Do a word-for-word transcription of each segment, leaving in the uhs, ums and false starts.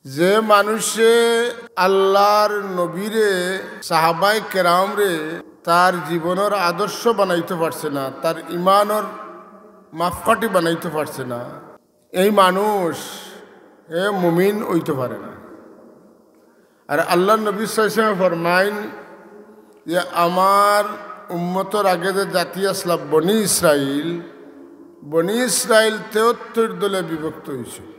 যে মানুষে আল্লাহর নবীরে, সাহাবায়ে কেরামরে তার জীবনর আদর্শ বানাইতো পারছে না, তার ইমানর মাপকাঠি বানাইতো পারছে না, এই মানুষ এ মুমিন অইতো পারে না। আর আল্লাহর নবী সাল্লাল্লাহু আলাইহি ওয়াসাল্লাম ফরমাইন যে, "আমার উম্মতর আগে যে জাতি আছলা বনি ইসরাইল, বনি ইসরাইল তেহত্তর দলে বিভক্ত অইছে।"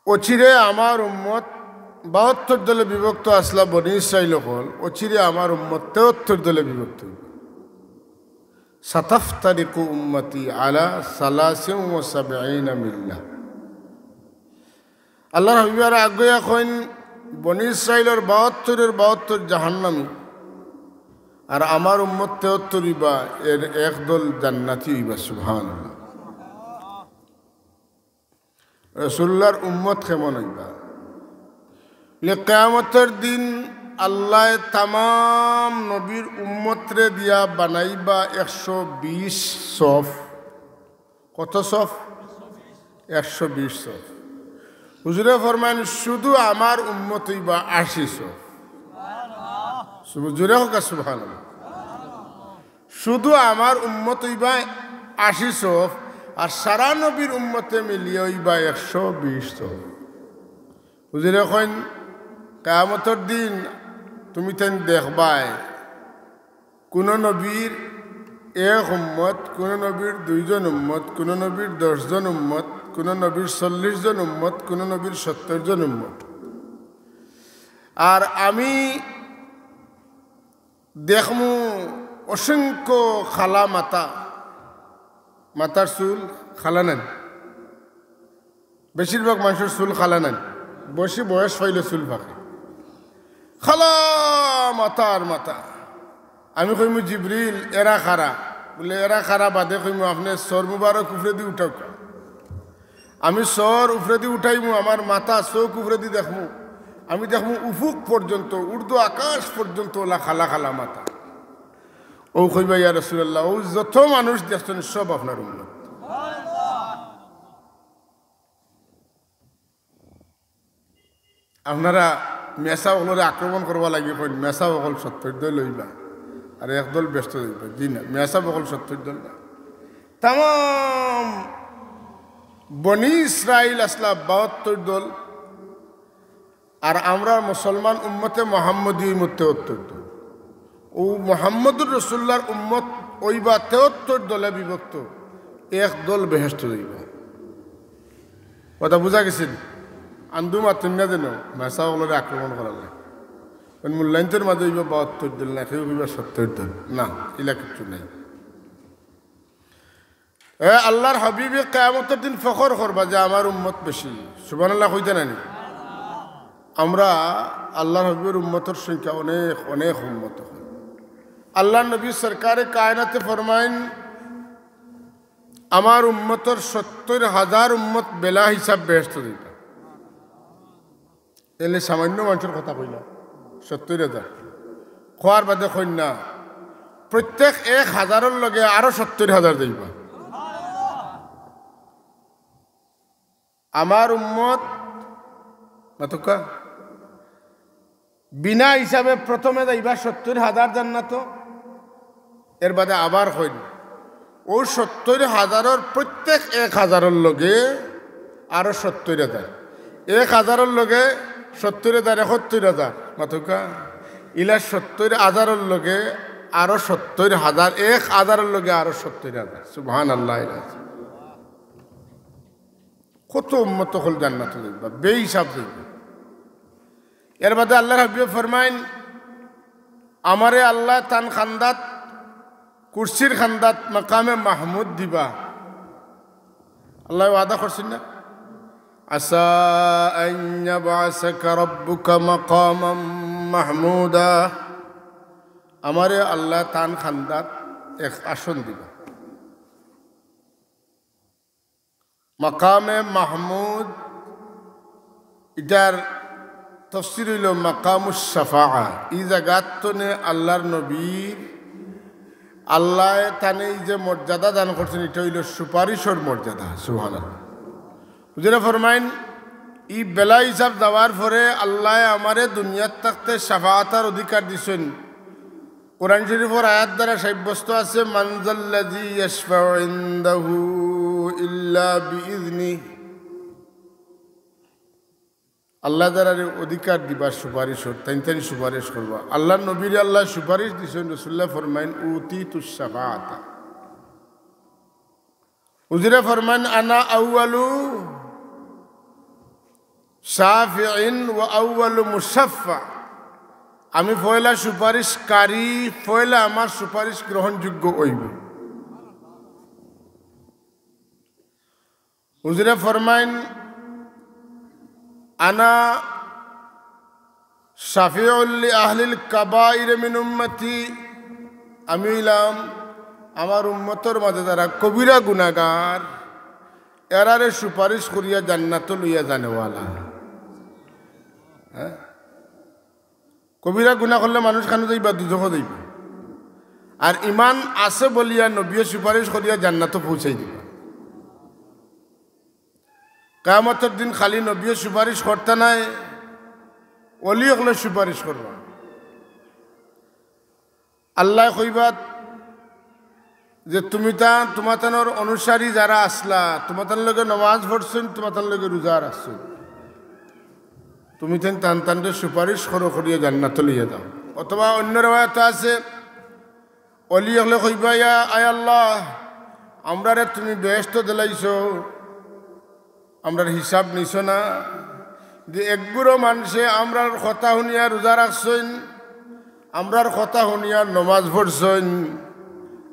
অচিরে আমার উম্মত বাহাত্তর দলে বিভক্ত আছলা বনি ইসরাইল অকল, অচিরে আমার উম্মত তেহত্তর দলে বিভক্ত অইবো। "সাতাফতারিকু উম্মতি আলা সালাসিন ওয়া সাবঈনা মিল্লাহ।" আল্লাহর হাবিবে আগুয়া কইন, বনি ইসরাইলর বাহাত্তরর বাহাত্তর জাহান্নামী, আর আমার উম্মত তেহত্তর অইবা, এর এক দল জান্নাতি অইবা। সুবহানাল্লাহ। রাসূলুল্লাহর উম্মত কেমন অইবা? বলে, কিয়ামতর দিন আল্লায় তামাম নবীর উম্মতরে দিয়া বানাইবা একশো বিশ সফ। কত সফ? একশো বিশ সফ। হুজুরে ফরমাইন, শুধু আমার উম্মত অইবা আশি সফ। হুজুরে কউক্কা সুবহানাল্লাহ। শুধু আমার উম্মত অইবা আশি সফ, আর সারা নবীর উম্মতে মিলিয়া অইবা একশো বিশ সফ। হুজুরে কইন, কিয়ামতর দিন তুমিতাইন দেখবায়, কুনু নবীর এক উম্মত, কুনু নবীর দুইজন উম্মত, কুনু নবীর দশজন উম্মত, কুনু নবীর চল্লিশজন উম্মত, কুনু নবীর সত্তরজন উম্মত। আর আমি দেখমু অসংখ্য কালা মাথা, মাথার চুল কালা নাইন। বেশিরভাগ মানষর চুল কালা নাইন, বেশি বয়স অইলে চুল পাকে। কালা মাথা আর মাথা। আমি কইমু, "জিবরিল, এরা কারা?" বলে, "এরা কারা বাদে কইমু, আপনে সর মুবারক উপরেদি উঠাউক্কা।" আমি সর উপরেদি উঠাইমু, আমার মাথা চউখ উপরেদি দেখমু, আমি দেখমু উফুক পর্যন্ত, ঊর্ধ্ব আকাশ পর্যন্ত অলা কালা কালা মাথা। অউ কইবা, "ইয়া রাসূলুল্লাহ, অউ যত মানুষ দেখছইন সব আপনার উম্মত।" আপনারা মেসাব অকলরে আক্রমণ করবার লাগি কইন, মেসাব অকল সত্তর দল অইবা, আর এক দল বেহেস্তো যাইবা। জি না, মেসাব অকল সত্তর দল না। তামাম বনি ইসরাইল আছলা বাহাত্তর দল, আর আমরা মুসলমান উম্মতে মুহাম্মদী অইমু তেহত্তর দল। অউ মুহাম্মদুর রাসূলুল্লাহর উম্মত অইবা তেহত্তর দলে বিভক্ত, এক দল বেহেস্তো যাইবা। কথা বুঝা গেছে নি? আন্দু মাতুন না যেন, মেসাব অকলরে আক্রমণ করার লাগি। কারণ মূল্যায়নর মাঝে অইবা বাহাত্তর দল না, কেউ অইবা সত্তর দল না, ইলা কিচ্ছু নাই। এ আল্লাহর হাবিবে কিয়ামতর দিন ফখর করবা যে আমার উম্মত বেশি। সুবহানাল্লাহ কইতা নানি? আমরা আল্লাহর হাবিবর উম্মতর সংখ্যা অনেক, অনেক উম্মত। আল্লাহর নবী সরকারে কায়নাতে ফরমাইন, "আমার উম্মতর সত্তর হাজার উম্মত বেলা হিসাব বেহেস্তো যাইবা।" এলে সামান্য মানষর কথা কইলা, সত্তর হাজার। কওয়ার বাদে কইন না, প্রত্যেক এক হাজারর লগে আরো সত্তর হাজার যাইবা। আমার উম্মত, মাতুক্কা, বিনা হিসাবে প্রথমে যাইবা সত্তর হাজার জান্নাতো, এর বাদে আবার কইন, অউ সত্তর হাজারর প্রত্যেক এক হাজারর লগে আরো সত্তর হাজার, এক হাজারর লগে সত্তর হাজার, একাত্তর হাজার, মাতুক্কা, ইলা সত্তর হাজারর লগে আরো সত্তর হাজার, এক হাজারর লগে আরো সত্তর হাজার। সুবহানাল্লাহ। কত উম্মত অকল জান্নাতো যাইবা, বেহিসাব যাইবা। এর বাদে আল্লাহর হাবিবে ফরমাইন, "আমারে আল্লায় তান কান্দাত, কুরসির কান্দাত মাকামে মাহমুদ দিবা।" আল্লায় ওয়াদা করছইন না? "আসা আন ইয়াবআসাকা রাব্বুকা মাকামান মাহমুদা।" আমারে আল্লায় তান কান্দাত এক আসন দিবা। মাকামে মাহমুদ, ইটার তফসির অইলো মাকামুস শাফাআ। ই জাগাত তনে আল্লাহর নবীর, আল্লায় তানে ই যে মর্যাদা দান করছইন, ইটা অইলো সুপারিশর মর্যাদা। সুবহানাল্লাহ। হুজুরে ফরমাইন, ই বেলা হিসাব দেওয়ার পরে আল্লায় আমারে দুনিয়াত থাকতে শাফাআতর অধিকার দিছইন। কোরআন শরীফর আয়াত দ্বারা সাব্যস্ত আছে, "মান যাল্লাযী ইয়াশফাউ ইনদাহু ইল্লা বিইজনিহি।" আল্লায় যারারে অধিকার দিবা সুপারিশর, তাইন তাইন সুপারিশ করবা। আল্লার নবীরে আল্লায় সুপারিশ দিছইন, রাসূলুল্লায় ফরমাইন, "উতিতুশ শাফাআতা।" হুজুরে ফরমাইন, "আনা আউয়ালু শাফিইন ওয়া আউয়ালু মুশাফফা।" আমি পয়লা সুপারিশকারী, পয়লা আমার সুপারিশ গ্রহণযোগ্য অইবো। হুজুরে ফরমাইন, "আনা শাফিউল লি আহলিল কাবাইর মিন উম্মতি।" আমি অইলাম আমার উম্মতর মাঝে যারা কবিরা গুনাগার, এরারে সুপারিশ করিয়া জান্নাতো লইয়া যানেওয়ালা। হ্যাঁ? কবিরা গুনা করলে মানুষ কানো যাইবা? দুজখো যাইবা। আর ইমান আছে বলিয়া নবীয়ে সুপারিশ করিয়া জান্নাতো পৌঁছাই দিবা। কিয়ামতর দিন খালি নবীয়ে সুপারিশ করতা নায়, অলি অকলে সুপারিশ করবা। আল্লায় কইবা যে, "তুমি তা, তুমাতানর অনুসারী যারা আছলা, তুমাতান লগে নমাজ পড়ছইন, তুমাতান লগে রোজা রাখছইন, তুমি তান তান তানরে সুপারিশ করো, করিয়া জান্নাতো লইয়া যাও।" অথবা অন্য রেওয়ায়েত আছে, অলি অকলে কইবা, "ইয়া, আয় আল্লাহ, আমরারে তুমি বেহেশতো দিলাইছো, আমরার হিসাব নিছো না?" যে একগুরো মানষে আমরার কথা হুনিয়া রোজা রাখছইন, আমরার কথা হুনিয়া নমাজ পড়ছইন,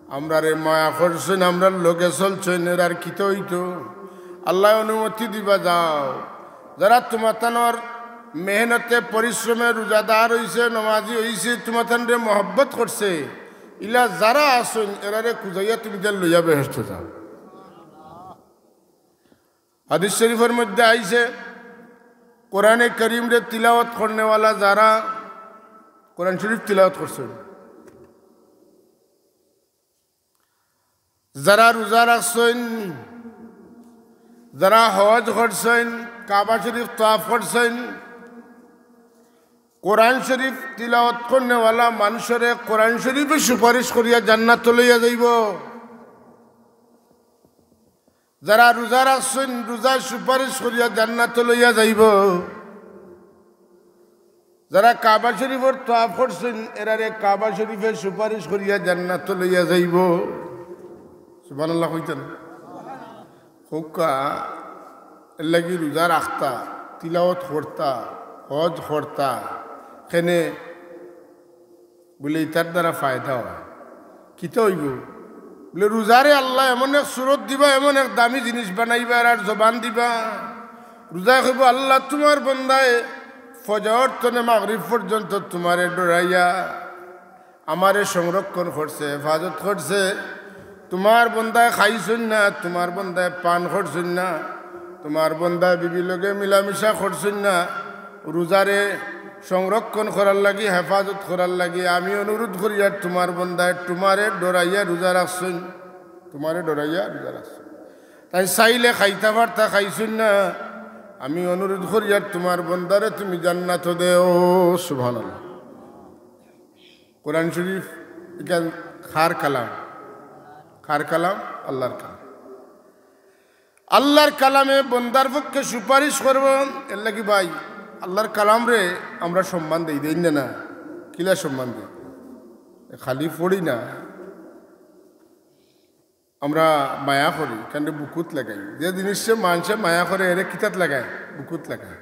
আমরারে মায়া করছইন, আমরার লগে চলছইন, এরার কিতা অইতো? আল্লায় অনুমতি দিবা, যাও। যারা তুমাতানর মেহনতে, পরিশ্রমে রোজাদার অইছে, নমাজি অইছে, তুমাতানরে মহব্বত করছে, ইলা যারা আছইন, এরারে খুজাইয়া তুমি তান লইয়া বেহেশতো যাও। হাদিস শরীফর মধ্যে আইছে, কোরআনে করিমরে তিলাওয়াত করনেওয়ালা যারা, কোরআন শরীফ তিলাওয়াত করছইন, যারা রোজা রাখছইন, যারা হজ করছইন, কাবা শরীফ তওয়াফ করছইন, কোরআন শরীফ তিলাওয়াত করনেওয়ালা মানষরে কোরআন শরীফে সুপারিশ করিয়া জান্নাতো লইয়া যাইবো। যারা রোজা রাখছইন, রোজায় সুপারিশ করিয়া জান্নাতো লইয়া যাইবো। যারা কাবা শরীফর তওয়াফ করছইন, এরারে কাবা শরীফে সুপারিশ করিয়া জান্নাতো লইয়া যাইবো। সুবহানাল্লাহ কইতা না? কউক্কা, এরলাগি রোজা রাখতা, তিলাওয়াত করতা, হজ করতা, কেনে বুলে ইতার দ্বারা ফায়দা অয়। কিতা অইবো? বুলে, রোজারে আল্লায় এমন এক সুরত দিবা, এমন এক দামি জিনিস বানাইবা, আর জবান দিবা। রোজায় কইবো, "আল্লাহ, তুমার বন্দায় ফজর তনে মাগরিব পর্যন্ত তুমারে ডরাইয়া আমারে সংরক্ষণ করছে, হেফাজত করছে। তুমার বন্দায় খাইছইন না, তুমার বন্দায় পান করছইন না, তুমার বন্দায় বিবির লগে মিলামিশা করছইন না। রোজারে সংরক্ষণ করার লাগি, হেফাজত করার লাগি আমি অনুরোধ করিয়ার তুমার বন্দায় তুমারে ডরাইয়া রোজা রাখছইন, তুমারে ডরাইয়া রোজা রাখছইন। তাইন চাইলে খাইতা পারতা, খাইছইন না। আমি অনুরোধ করিয়ার তুমার বন্দারে তুমি জান্নাতো দেও।" সুবহানাল্লাহ। কোরআন শরীফ ইখান কার কালাম? কার কালাম? আল্লার কালাম। আল্লার কালামে বন্দার পক্ষে সুপারিশ করবো। এরলাগি ভাই, আল্লার কালামরে আমরা সম্মান দেই, দেই না, না? কিলা সম্মান দেই? খালি পড়ি না, আমরা মায়া করি, কারণ বুকুত লাগাই। যে জিনিসে মানষে মায়া করে, এরে কিতাত লাগায়? বুকুত লাগায়।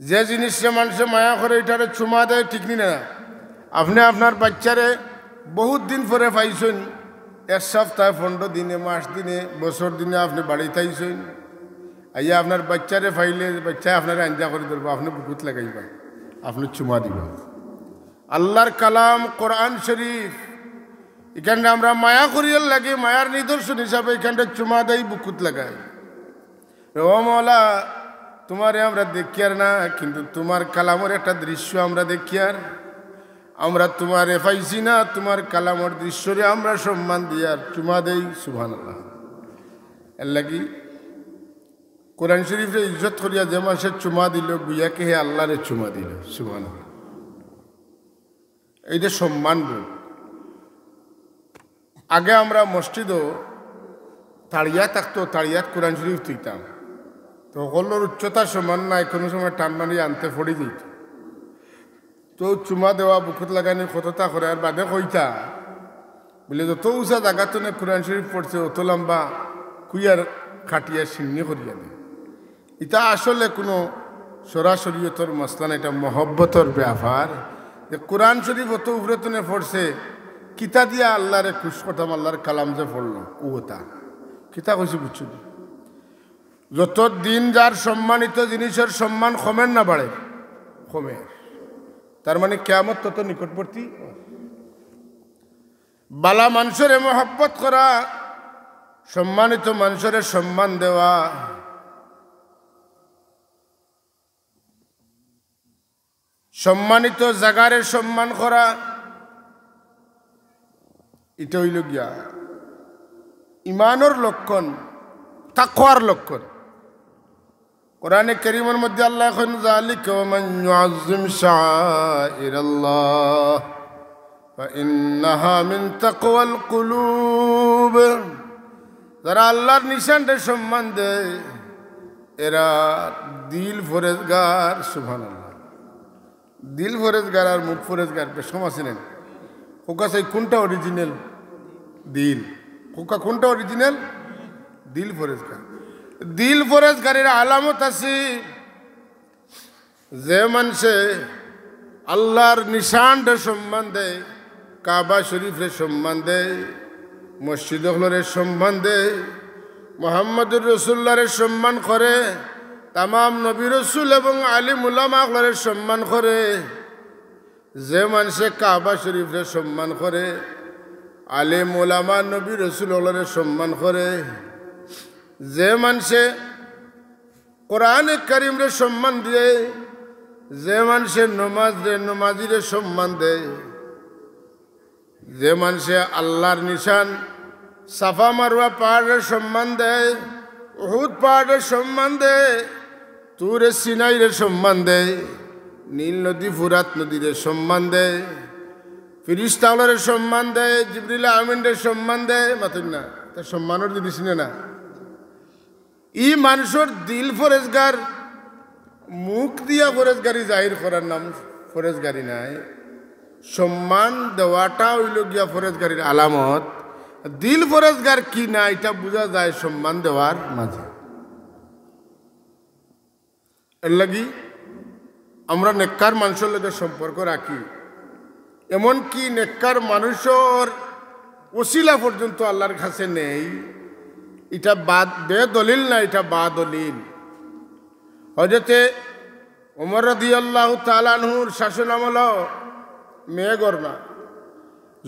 যে জিনিসে মানষে মায়া করে, ইটারে চুমা দেয়, ঠিক নি না? আপনে আপনার বাইচ্চারে বহুত দিন পরে পাইছইন, এক সপ্তাহ, পনরো দিনে, মাস দিনে, বছর দিনে আপনে বাড়িত আইছইন। আইয়া আপনার বাইচ্চারে পাইলে, বাইচ্চায় আপনারে আঞ্জা করি ধরবো, আপনে বুকুত লাগাইবা, আপনে চুমা দিবা। আল্লার কালাম কোরআন শরীফ, ইখানরে আমরা মায়া করিয়ার লাগি, মায়ার নিদর্শন হিসাবে ইখানরে চুমা দেই, বুকুত লাগাই। ও মওলা, তুমারে আমরা দেখিয়ার না, কিন্তু তুমার কালামর একটা দৃশ্য আমরা দেখিয়ার। আমরা তুমারে পাইছি না, তুমার কালামর দৃশ্যরে আমরা সম্মান দিয়ার চুমা দেই। সুবহানাল্লাহ। এরলাগি কোরআন শরীফরে ইজ্জত করিয়া যে মানষে চুমা দিল, গুইয়া কি হে আল্লারে চুমা দিল। সুবহানাল্লাহ। এইটা সম্মান বোধ। আগে আমরা মসজিদো তাড়িয়া থাকতো, তাড়িয়াত কোরআন শরীফ থইতাম। তো হকলর উচ্চতা সমান নায়, কোনো সময় টান মারি আনতে পড়ি যাইত। তো চুমা দেওয়া, বুকুত লাগানি, কততা করে, আর বাদে কইতা, বুলে, "যত উঁচা জাগাত তনে কোরআন শরীফ পড়ছে, অত লম্বা কুইয়ার কাটিয়া শিন্নি করিয়া দে।" ইটা আসলে কোনো শরীয়তর মাসলা না, ইটা মহব্বতর ব্যাপার। যে কোরআন শরীফ অত উপরে তনে পড়ছে, কিতা দিয়া আল্লারে খুশ করতাম, আল্লার কালাম যে পড়লো, ও ওটা। কিতা কইছি বুঝছো নি? যত দিন যার সম্মানিত জিনিসের সম্মান কমের না বাড়ের? কমের। তার মানে কিয়ামত তত নিকটবর্তী। বালা মানষরে মহব্বত করা, সম্মানিত মানষরে সম্মান দেওয়া, সম্মানিত জাগারে সম্মান করা, ইটা অইলো গিয়া ইমানর লক্ষণ, তাকওয়ার লক্ষণ। কোরআনে কারীমর মধ্যে আল্লায় কইন, "যালিকা ওয়া মান ইউআজ্জিম শাআইরাল্লাহ ফাইন্নাহা মিন তাকওয়াল কুলুব।" যারা আল্লার নিশানরে সম্মান দেয়, এরা দিল ফরেজগার। সুবহানাল্লাহ। দিল ফরেজগার আর মুখ ফরেজগার বেশ কম আছে না? কউক্কা চাই কোনটা অরিজিনাল? দিল। কউক্কা কোনটা অরিজিনাল? দিল ফরেজগার। দিল ফরেজগারির আলামত আছে, যে মানষে আল্লার নিশানরে সম্মান দেয়, কাবা শরীফরে সম্মান দেয়, মসজিদ অকলরে সম্মান দেয়, মুহাম্মদুর রাসূলুল্লাহরে সম্মান করে, তামাম নবী রাসূল এবং আলিম উলামা অকলরে সম্মান করে, যে মানষে কাবা শরীফরে সম্মান করে, আলিম উলামা নবী রাসূল অকলরে সম্মান করে, যে মানষে কোরআনে কারীমরে সম্মান দেয়, যে মানষে নমাজরে, নমাজিরে সম্মান দেয়, যে মানষে আল্লার নিশান সাফা মারওয়া পাহাড়রে সম্মান দেয়, উহুদ পাহাড়রে সম্মান দেয়, তুরে সিনাইরে সম্মান দেয়, নীল নদী ফুরাত নদীরে সম্মান দেয়, ফিরিস্তা অকলরে সম্মান দেয়, জিবরিল আমিনরে সম্মান দেয়, মাতইন না, তার সম্মানর জিনিস নে না। ই মানষর দিল ফরেজগার, মুখ দিয়া ফরেজগারি জাহির করার নাম ফরেজগারি নায়। সম্মান দেওয়াটা অইলো গিয়া ফরেজগারির আলামত। দিল ফরেজগার কি না, ইটা বুঝা যায় সম্মান দেওয়ার মাঝে। এরলাগি আমরা নেককার মানষর লগে সম্পর্ক রাখি, এমনকি নেককার মানষর ওসিলা পর্যন্ত আল্লার কাছে নেই। ইটা বাদ, বেদলিল না, ইটা বাদলিল। হজরতে ওমর রাদিয়াল্লাহু তাআলা আনহুর শাসন আমলো মেঘ অর না,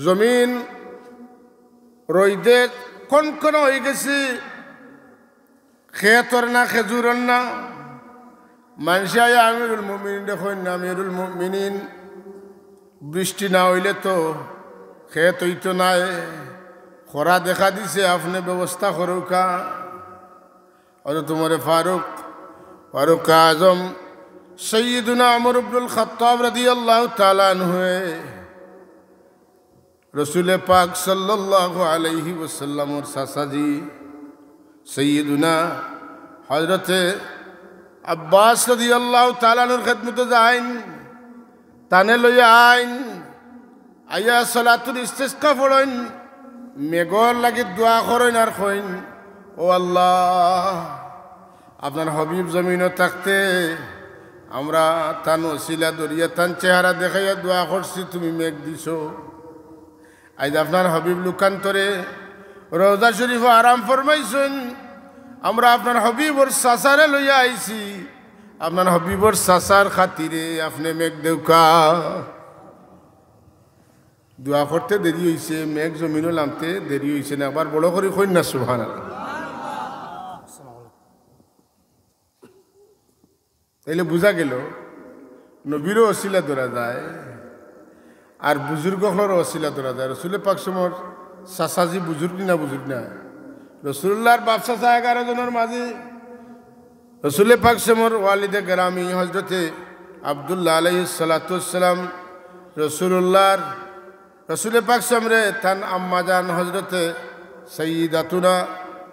জমিন রইদে কনকনা অইগেছে, খেতর না, খেজুরর না। মানষে আইয়া আমিরুল মুমিনিনরে কইন, "আমিরুল মুমিনিন, বৃষ্টি না অইলে তো খেত অইতো নায়, খরা দেখা দিছে, আপনে ব্যবস্থা করউক্কা।" হযরত উমরে ফারুক, ফারুক আজম, সাইয়্যিদুনা উমর ইবনুল খাত্তাব রাদিয়াল্লাহু তাআলা আনহুয়ে রসুলে পাক সাল্লাল্লাহু আলাইহি ওয়াসাল্লামর চাচাজি সাইয়্যিদুনা হযরতে আব্বাস রাদিয়াল্লাহু তাআলা আনহুর খেদমতো যাইন, তানে লইয়া আইন, আইয়া সালাতুল ইস্তিসকা পড়ইন, মেঘর লাগি দোয়া করইন আর কইন, "ও আল্লাহ, আপনার হাবিব জমিনো থাকতে আমরা তান ওসিলা ধরিয়া তান চেহারা দেখাইয়া দোয়া করছি, তুমি মেঘ দিছো। আইজ আপনার হাবিব লোকান্তরে রওজা শরীফো আরাম ফরমাইছইন, আমরা আপনার হাবিবর চাচারে লইয়া আইছি, আপনার হাবিবর চাচার খাতিরে আপনে মেঘ দেউক্কা।" দোয়া করতে দেরি অইছে, মেঘ জমিনো লামতে দেরি অইছে না। আবার বড় করি কইন না, সুবহানাল্লাহ। তাইলে বুঝা গেল, নবীরও ওসিলা ধরা যায়, আর বুজুর্গ অকলরও ওসিলা ধরা যায়। রসুলে পাক সমর চাচাজি বুজুর্গ নি না, বুজুর্গ না? রসুলুল্লাহর বাপ চাচা এগারো জনর মাঝে রসুলে পাক সাল্লাল্লাহু আলাইহি ওয়াসাল্লামর ওয়ালিদে গেরামি হজরতে আব্দুল্লাহ আলাইহিস সালাতু ওয়াস সালাম রসুলুল্লাহর, রসুলে পাক সাল্লামরে তান আম্মাজান হজরতে সাইয়্যিদাতুনা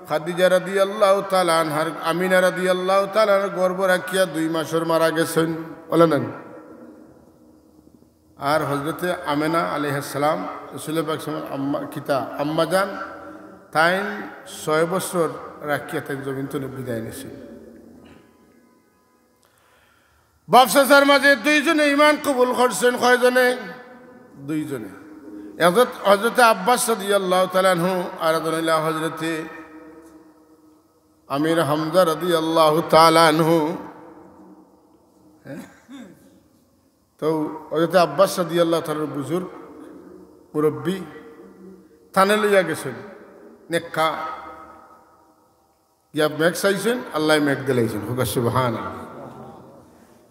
খাদিজা রাদিয়াল্লাহু তাআলা আনহার, আমিনা রাদিয়াল্লাহু তাআলা আনহার গর্ভ রাখিয়া দুই মাসর মারা গেছইন। বলেন না? আর হজরতে আমেনা আলাইহাস সালাম, রসুল পাক সাল্লাল্লাহু আলাইহি ওয়াসাল্লাম আম্মা, কিতা, আম্মাজান, তাইন ছয় বছর রাখিয়া তাইন জমিন তনে বিদায় নিছইন। বাপ চাচার মাঝে দুইজনে ইমান কবুল করছইন। কয়জনে? দুইজনে। হজরত, হজরতে আব্বাস রাদিয়াল্লাহু তাআলা আনহু, আর একজন অইলা হজরতে আমির হামজা রাদিয়াল্লাহু তাআলা আনহু। হ্যাঁ? তো হজরতে আব্বাস রাদিয়াল্লাহু তাআলা বুজুর্গ, মুরব্বী, তানে লইয়া গেছইন। নেককার। গিয়া মেঘ চাইছইন, আল্লায় মেঘ দিলাইছইন। কউক্কা সুবহানাল্লাহ।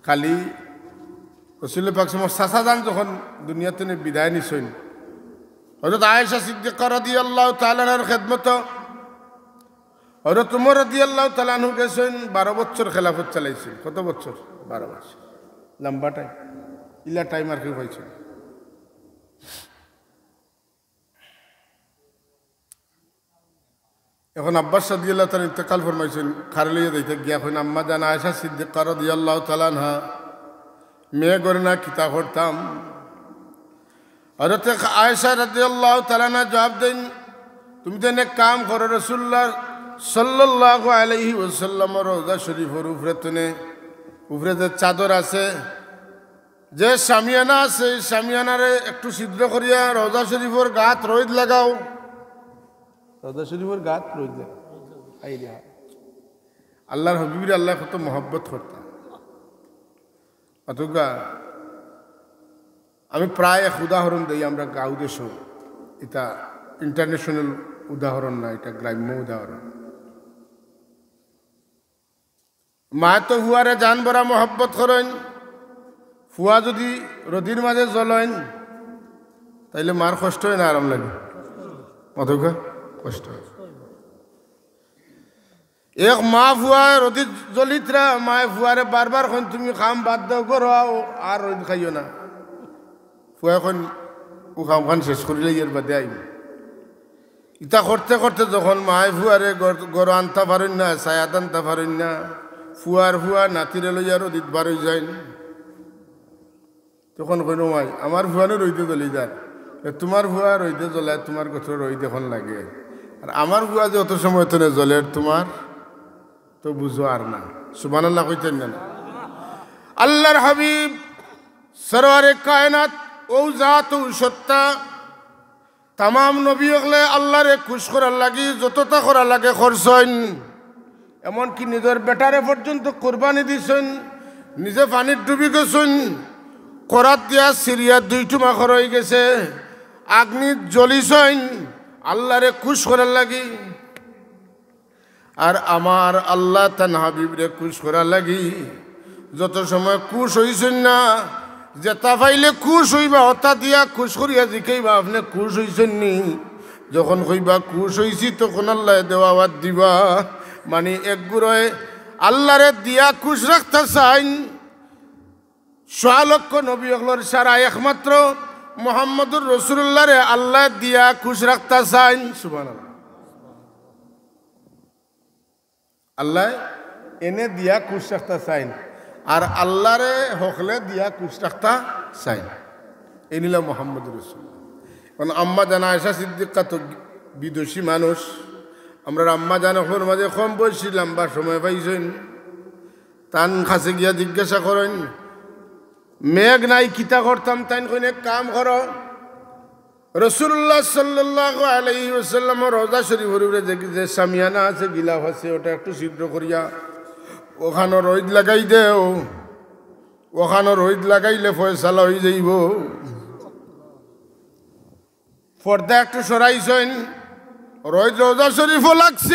খালি রসুল পাক সাল্লাল্লাহু আলাইহি ওয়াসাল্লামর চাচাজান যখন দুনিয়া তনে বিদায় নিছইন, হজরত আয়েশা সিদ্দিকা রাদিয়াল্লাহু তাআলা আনহার খেদমতো হজরত উমর রাদিয়াল্লাহু তাআলা আনহু গেছইন, বারো বছর খেলাফত চালাইছইন। কত বছর? বারো বছর। লম্বা টাইম। ইলা টাইম আর কেউ পাইছইন না। এখন আব্বাস রাদিয়াল্লাহু তাআলা ইন্তেকাল ফরমাইছইন, কারে লইয়া যাইতা গিয়া কইন, আম্মাজান আয়েশা সিদ্দিকা রাদিয়াল্লাহু তাআলা আনহা, মেঘ অর না, কিতা করতাম? হজরতে আয়েশা রাদিয়াল্লাহু তাআলা আনহা জবাব দেইন, তুমি তো এক কাম করো, রাসুলুল্লাহ সাল্লাল্লাহু আলাইহি ওয়াসাল্লামর রওজা শরীফর উপরে তনে, উপরে যে চাদর আছে, যে শামিয়ানা আছে, এই শামিয়ানারে একটু ছিদ্র করিয়া রওজা শরীফর গাত রইদ লাগাও। রওজা শরীফর গাত রইদ লাগাও। আই রে হা। আল্লাহর হাবিবরে আল্লায় কত মহব্বত করতা। অতগা আমি প্রায় এক উদাহরণ দেই, আমরা গাঁও দেশো, ইটা ইন্টারন্যাশনাল উদাহরণ না, ইটা গ্রাম্য উদাহরণ। মায় তো ফুয়ারে জান ভরা মহব্বত করইন। ফুয়া যুদি রইদর মাঝে জ্বলইন, তাইলে মার কষ্ট অয় না আরাম লাগে? মাতউক্কা, কষ্ট অয়। এক মা ফুয়া রইদে জ্বলিতরা, মায় ফুয়ারে বারবার কইন, তুমি কাম বাদ দেও, ঘরো আও, আর রইদ খাইও না। ফুয়ায় কইন, অউ কামখান শেষ করিলে এর বাদে আইমু। ইতা করতে করতে যখন মায় ফুয়ারে ঘর, ঘরো আনতা পারইন না, ছায়াত আনতা পারইন না, ফুয়ার ফুয়া নাতিরে লইয়া রইদে বার অই যাইন। তখন কইন, "ও মাই, আমার ফুয়া নু রইদে জ্বলি যার, এ তুমার ফুয়া রইদে জ্বলায়, তুমার গতরে রইদ এখন লাগে, আর আমার ফুয়া যে অত সময় তনে জ্বলের তুমার তো বুঝো আর না।" সুবহানাল্লাহ কইতা না? আল্লাহর হাবিব সরওয়ারে কায়নাত, অউ জাত, অউ সত্তা, তামাম নবী অকলে আল্লারে খুশ করার লাগি যততা করা লাগে করছইন, এমনকি নিজর বেটারে পর্যন্ত কুরবানি দিছইন, নিজে পানিত ডুবি গেছইন, করাত দিয়া ছিড়িয়া দুই টুমা করা অই গেছে, আগ্নিত জ্বলিছইন আল্লারে খুশ করার লাগি। আর আমার আল্লাহ তান হাবিবরে খুশ করার লাগি যত সময় খুশ অইছইন না, যেতা পাইলে খুশ অইবা, অতা দিয়া খুশ করিয়া জিকাইবা, "আপনে খুশ অইছইন নি?" যখন কইবা, "খুশ অইছি," তখন আল্লায় দেওয়া বাদ দিবা। মানি, এক গুরুয়ে আল্লারে দিয়া খুশ রাখতা চাইন। সোয়া লক্ষ নবী অকলর সারা একমাত্র মুহাম্মদুর রাসুলুল্লাহরে আল্লায় দিয়া খুশ রাখতা চাইন। সুবহানাল্লাহ। আল্লায় এনে দিয়া খুশ রাখতা চাইন, আর আল্লারে হকলে দিয়া খুশ রাখতা চাইন। এইন অইলা মুহাম্মদুর রাসুলুল্লাহ। কারণ আম্মাজান আয়েশা সিদ্দিকা তো বিদুষী মানুষ। আমরার আম্মাজান অকলর মাঝে কম বয়সী, লম্বা সময় পাইছইন। তান কাছে গিয়া জিজ্ঞাসা করইন, "মেঘ নাই, কিতা করতাম?" তাইন কইন, "এক কাম করো, রাসুলুল্লাহ সাল্লাল্লাহু আলাইহি ওয়াসাল্লামর রওজা শরীফর উপরে যে, যে শামিয়ানা আছে, গিলাফ আছে, অটা একটু ছিদ্র করিয়া অখানো রইদ লাগাই দেও, অখানো রইদ লাগাইলে ফয়সালা অই যাইবো।" পর্দা একটু সরাইছইন, রইদ রওজা শরীফো লাগছে।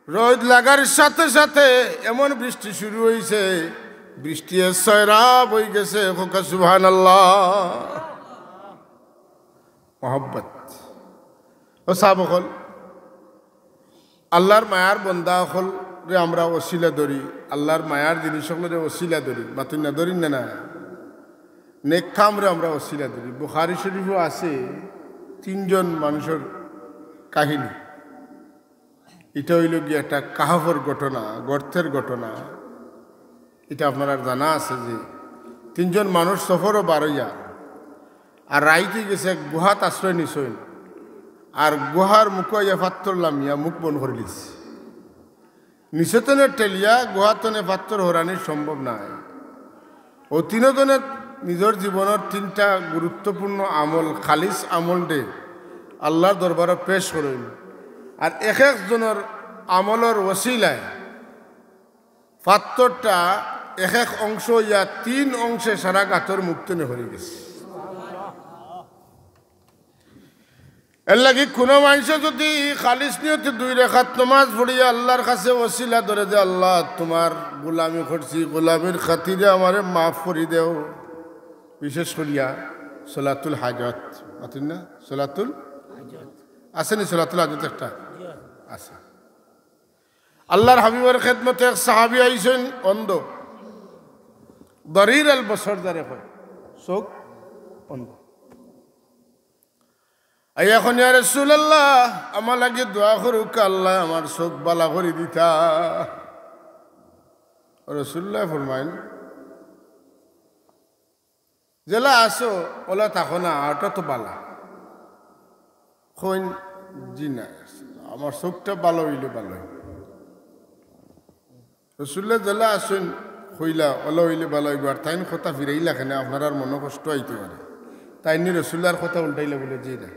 রইদ লাগার সাথে সাথে এমন বৃষ্টি শুরু অইছে, বৃষ্টিয়ে সয়রাব অই গেছে। কউক্কা সুবহানাল্লাহ। মহব্বত। ও সাহাবা অকল, আল্লার মায়ার বন্দা অকল, রে আমরা ওসিলা ধরি, আল্লার মায়ার জিনিস অকলরে ওসিলা ধরি, মাতইন না, ধরি না, না? নেক কামরে আমরা ওসিলা ধরি। বুখারী শরীফো আছে তিনজন মানুষর কাহিনী। ইটা অইলো গিয়া একটা কাহাফর ঘটনা, গর্তের ঘটনা। ইটা আপনারার জানা আছে যে তিনজন মানুষ সফরো বার অইয়া আর রাইত অইগেছে, এক গুহাত আশ্রয় নিছইন। আর গুহার মুখো আইয়া ফাত্তর লামিয়া মুখ বন্ধ করিলিছে। নিচে তনে ঠেলিয়া গুহা তনে ফাত্তর হরানি সম্ভব নায়। অউ তিনজনে নিজর জীবনর তিনটা গুরুত্বপূর্ণ আমল, খালিস আমলরে আল্লার দরবারো পেশ করইন। আর এক একজনর আমলর ওসিলায় ফাত্তরটা এক এক অংশ অইয়া তিন অংশে সারা গাতর মুখ তনে হরিগেছে। এরলাগি কুনু মানষে যুদি খালিস নিয়তে দুই রাকাত নমাজ পড়িয়া আল্লার কাছে ওসিলা ধরে যে, "আল্লা, তুমার গোলামি করছি, গোলামির খাতিরে আমারে মাফ করি দেও।" বিশেষ করিয়া সলাতুল হাজত, মাতইন না? সলাতুল আছে নি? সলাতুল হাজত একটা আছে। আল্লার হাবিবর খেদমতে এক সাহাবী আইছইন অন্ধ, দরির আল বসর যারে কয়, চউখ অন্ধ। আইয়া কইন, "ইয়া রাসুলাল্লাহ, আমার লাগি দোয়া করউক্কা, আল্লায় আমার চউখ বালা করি দিতা।" রাসুলুল্লায় ফরমাইন, "যেলা আছো, অলা থাকো না, অটা তো বালা।" কইন, "জি না, আমার চউখটা বালা অইলে বালা অইবো।" রাসুলুল্লায় যেলা আছইন কইলা, "অলা অইলে বালা অইবো।" আর তাইন কথা ফিরাইলা কেনে, আপনারার মনো কষ্ট আইতে পারে। তাইন নি রাসুলুল্লার কথা উল্টাইলা বুলে, "জি না,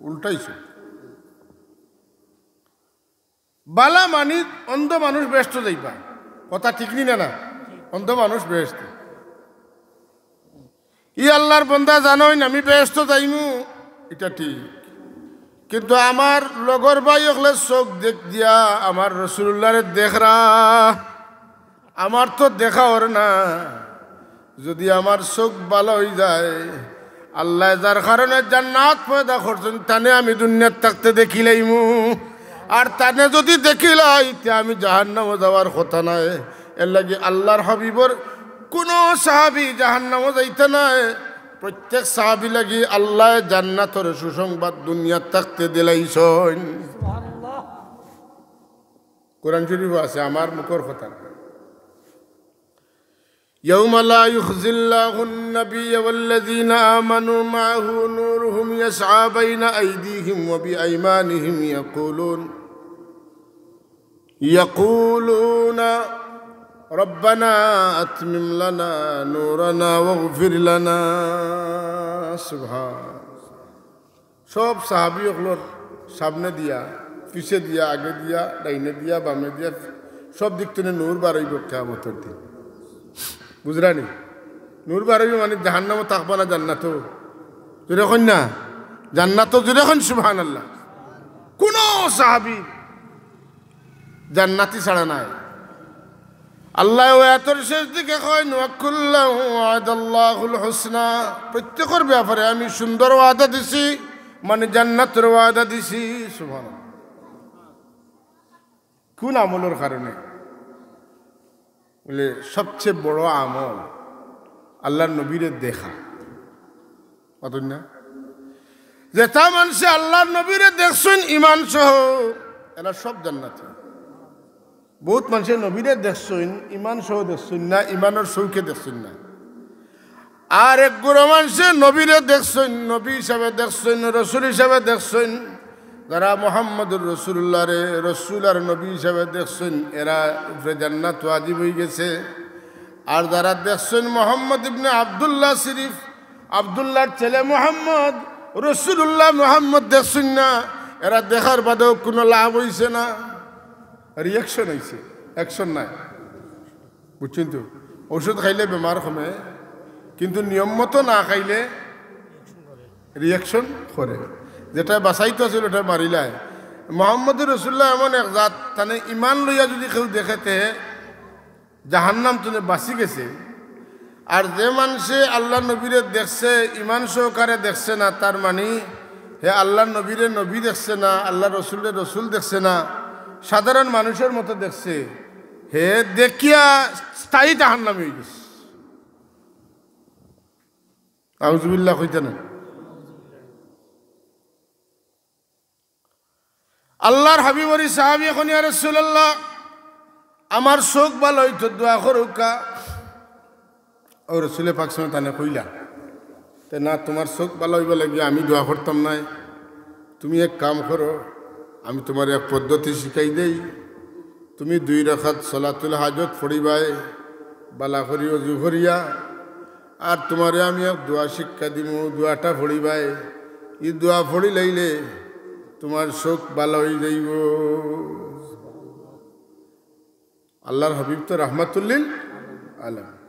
উল্টাইছো।" বালা মানি অন্ধ মানুষ বেহেস্তো যাইবা, কথা ঠিক নি না? না, অন্ধ মানুষ বেহেস্তো। ই আল্লার বন্দা জানইন আমি বেহেস্তো যাইমু, ইটা ঠিক। কিন্তু আমার লগর ভাই অকলে চউখ দেখ দিয়া আমার রাসুলুল্লারে দেখরা, আমার তো দেখা অর না। যুদি আমার চউখ বালা অইযায়, আল্লায় যার কারণে জান্নাত পয়দা করছইন, তানে আমি দুনিয়াত থাকতে দেখিলাইমু। আর তানে যুদি দেখিলাই, তে আমি জাহান্নামো যাওয়ার কথা নায়। এরলাগি আল্লার হাবিবর কুনু সাহাবী জাহান্নামো যাইতা নায়। প্রত্যেক সাহাবী লাগি আল্লায় জান্নাতর সুসংবাদ দুনিয়াত থাকতে দিলাইছইন। কোরআন শরীফো আছে, আমার মুখর কথা না। يوم لا يخزي الله النبي والذين آمنوا معه نورهم يسعى بين أيديهم وبأيمانهم يقولون، يقولون، ربنا أتمم لنا نورنا واغفر لنا। سبحان। সব সাহাবী অকলর সামনে দিয়া, পিছে দিয়া, আগে দিয়া, ডাইনে দিয়া, বামে দিয়া, সব দিক তনে নূর বার অইবো কিয়ামতর দিন। বুঝরা নি? নূর বার অইবো মানি জাহান্নামো থাকবা না জান্নাতো? জোরে কইন না, জান্নাতো জোরে কইন সুবহানাল্লাহ। কুনু সাহাবী জান্নাতি ছাড়া নাই। আল্লায় অউ আয়াতর শেষ দিকে কইন, "ওয়া কুল্লান ওয়াদাল্লাহুল হুসনা", প্রত্যেকর ব্যাপারে আমি সুন্দর ওয়াদা দিছি, মানি জান্নাতর ওয়াদা দিছি। সুবহানাল্লাহ। কুন আমলর কারণে? বুলে, সবচেয়ে বড় আমল আল্লার নবীরে দেখা। মাতইন না? যেতা মানষে আল্লার নবীরে দেখছইন ইমান সহ, এরা সব জান্নাতি। বউত মানষে নবীরে দেখছইন, ইমান সহ দেখছইন না, ইমানর চউখে দেখছইন না। আর এক গুরু মানষে নবীরে দেখছইন, নবী হিসাবে দেখছইন, রসুল হিসাবে দেখছইন। যারা মুহাম্মদুর রাসুলুল্লাহরে রসুল আর নবী হিসাবে দেখছইন, এরার উপরে জান্নাত ওয়াজিব অইগেছে। আর যারা দেখছইন মুহাম্মদ ইবনে আব্দুল্লাহ সিরিফ, আব্দুল্লাহর ছেলে মুহাম্মদ, রাসুলুল্লাহ মুহাম্মদ দেখছইন না, এরা দেখার বাদেও কুনু লাভ অইছে না, reaction অইছে, action নাই। বুঝছইন তো? ঔষধ খাইলে বেমার কমে, কিন্তু নিয়ম মতো না খাইলে reaction করে। যেটা বাচাইতো আছিল, ওটা মারিলায়। মুহাম্মদুর রাসুলুল্লাহ এমন এক জাত, তানে ইমান লইয়া যুদি কেউ দেখে, তে জাহান্নাম তনে বাচি গেছে। আর যে মানষে আল্লার নবীরে দেখছে, ইমান সহকারে দেখছে না, তার মানি হে আল্লার নবীরে নবী দেখছে না, আল্লার রসুলরে রসুল দেখছে না। সাধারণ মানুষর মতো দেখছে, হে দেখিয়া স্থায়ী জাহান্নামী অইগেছে। আউজুবিল্লাহ কইতা না? আল্লার হাবিবর ই সাহাবী কইন, "ইয়া রাসুলাল্লাহ, আমার চউখ ভালা অইতো, দোয়া করউক্কা।" অউ রসুলে পাক সাল্লাল্লাহু আলাইহি ওয়াসাল্লামে তানে কইলা, "তে না, তুমার চউখ ভালা অইবার লাগি আমি দোয়া করতাম নায়, তুমি এক কাম করো, আমি তুমারে এক পদ্ধতি শিখাই দেই, তুমি দুই রাকাত সলাতুল হাজত পড়িবায়, ভালা করি অজু করিয়া, আর তুমারে আমি এক দোয়া শিক্ষা দিমু, দোয়াটা পড়িবায়, ই দোয়া পড়িলাইলে তুমার চউখ ভালা অই যাইবো।" আল্লার হাবিব তো রাহমাতুল্লিল আলামিন।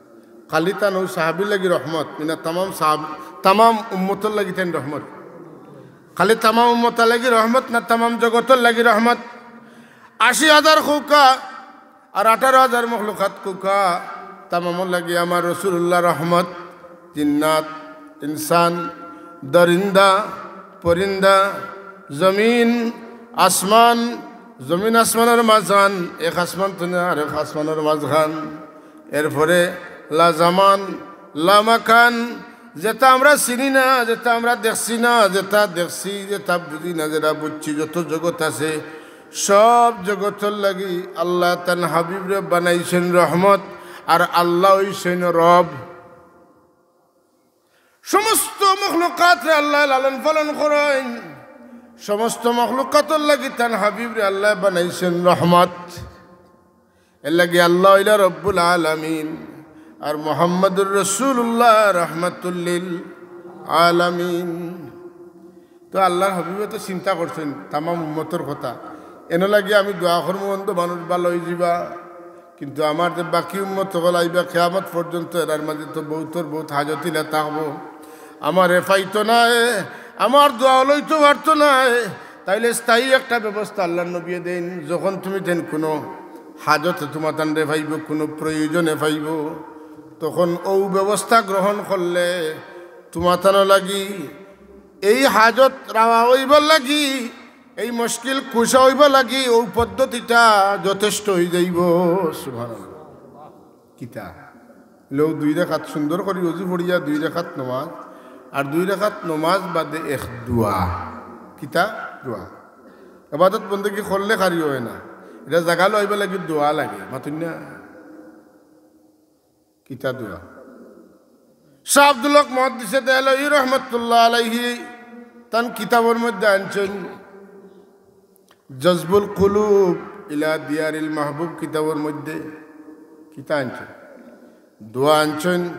খালি তান অউ সাহাবীর লাগি রহমত, না তামাম সাহাব-, তামাম উম্মতর লাগি তাইন রহমত? খালি তামাম উম্মতর লাগি রহমত না তামাম জগতর লাগি রহমত? আশি হাজার কউক্কা আর আঠারো হাজার মখলুকাত কউক্কা, তামামর লাগি আমার রসুলুল্লাহ রহমত। জিন্নাত, ইনসান, দরিন্দা, পরিন্দা, জমিন, আসমান, জমিন আসমানর মাঝখান, এক আসমান থনে আরেক আসমানর মাঝখান, এরপরে লা জামান, লা মাকান, যেটা আমরা চিনি না, যেটা আমরা দেখছি না, যেটা দেখছি, যেটা বুঝি না, যেটা বুঝছি, যত জগৎ আছে, সব জগতর লাগি আল্লায় তান হাবিবরে বানাইছইন রহমত, আর আল্লাহ অইছইন রব। সমস্ত মখলুকাতরে আল্লায় লালন পালন করইন, সমস্ত মখলুকাতর লাগি তান হাবিবরে আল্লায় বানাইছইন রহমত। এর লাগি আল্লাহ অইলা রব্বুল আলামিন, আর মুহাম্মাদুর রাসুলুল্লাহ রহমাতুল্লিল আলামিন। তো আল্লার হাবিবে তো চিন্তা করছইন তামাম উম্মতর কথা, এন লাগি আমি দোয়া করমু, অন্ধ মানুষ ভালা অই যিবা, কিন্তু আমার যে বাকি উম্মত অকল আইবা কিয়ামত পর্যন্ত, এরার মাঝে তো বউতর বউত হাজতিলা থাকবো। আমারে পাইতো নায়, আমার দোয়া লইতো পারতো নায়, তাইলে স্থায়ী একটা ব্যবস্থা আল্লার নবীয়ে দেইন, যখন তুমি তেন কুনু হাজতে তুমাতানরে পাইবো, কুনু প্রয়োজনে পাইবো, তখন অউ ব্যবস্থা গ্রহণ করলে তুমাতানর লাগি এই হাজত রাওয়া অইবার লাগি, এই মুশকিল কুশা অইবার লাগি অউ পদ্ধতিটা যথেষ্ট অই যাইবো। সুবহানাল্লাহ। কিতা? অউ দুই রাকাত সুন্দর করি অজু পড়িয়া দুই রাকাত নমাজ, আর দুই রাকাত নমাজ বাদে এক দোয়া। কিতা? দোয়া। ইবাদত বন্দেগি করলে খালি অয় না, ইটা জাগালো আইবার লাগি দোয়া লাগে, মাতইন না? কিতা দোয়া? শাহ আব্দুল হক মুহাদ্দিসে দেহলভী রহমতুল্লাহ আলাইহি তান কিতাবর মধ্যে আনছইন, জজবুল কুলুব ইলা দিয়ারিল মাহবুব কিতাবর মধ্যে কিতা আনছইন? দোয়া আনছইন।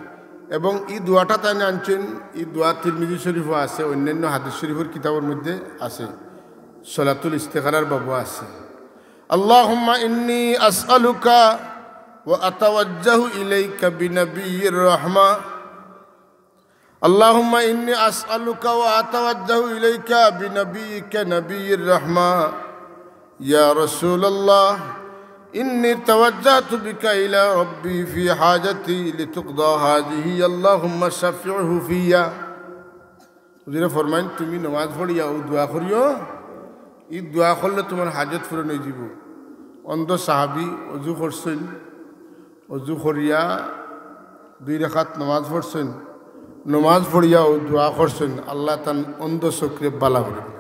এবং ই দোয়াটা তাইন আনছইন, ই দোয়া তিরমিজি শরীফো আছে, অইন্যান্য হাদিস শরীফর কিতাবর মধ্যে আছে, সলাতুল ইস্তেখারার বাবো আছে। اللهم إني أسألك وأتوجه إليك بنبي الرحمة. اللهم إني أسألك وأتوجه إليك بنبيك نبي الرحمة. يا رسول الله، إني توجهت بك إلى ربي في حاجتي لتقضى هذه، اللهم شفعه في. হুজুরে ফরমাইন, "তুমি নমাজ পড়িয়া অউ দোয়া করিও, ই দোয়া করলে তুমার হাজত পূরণ অই যিবো।" অন্ধ সাহাবী অজু করছইন, অজু করিয়া দুই রাকাত নমাজ পড়ছইন, নমাজ পড়িয়া অউ দোয়া করছইন, আল্লায় তান অন্ধ চউখরে ভালা করি দিলা।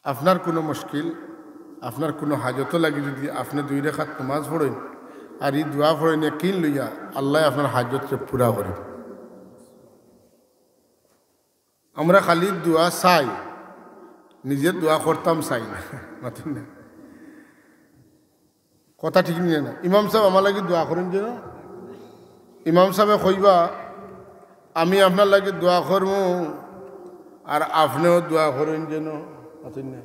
আপনার কুনু মুশকিল, আপনার কুনু হাজতো লাগি যুদি আপনে দুই রাকাত নমাজ পড়ইন আর ই দোয়া পড়ইন একিন লইয়া, আল্লায় আপনার হাজতরে পুরা করিবা। আমরা খালি দোয়া চাই, নিজে দোয়া করতাম চাই না। মাতইন না? কথা ঠিক নি না? ইমাম সাব আমার লাগি দোয়া করইন যেন। ইমাম সাবে কইবা, "আমি আপনার লাগি দোয়া করমু, আর আপনেও দোয়া করইন যেন।" মাতইন না?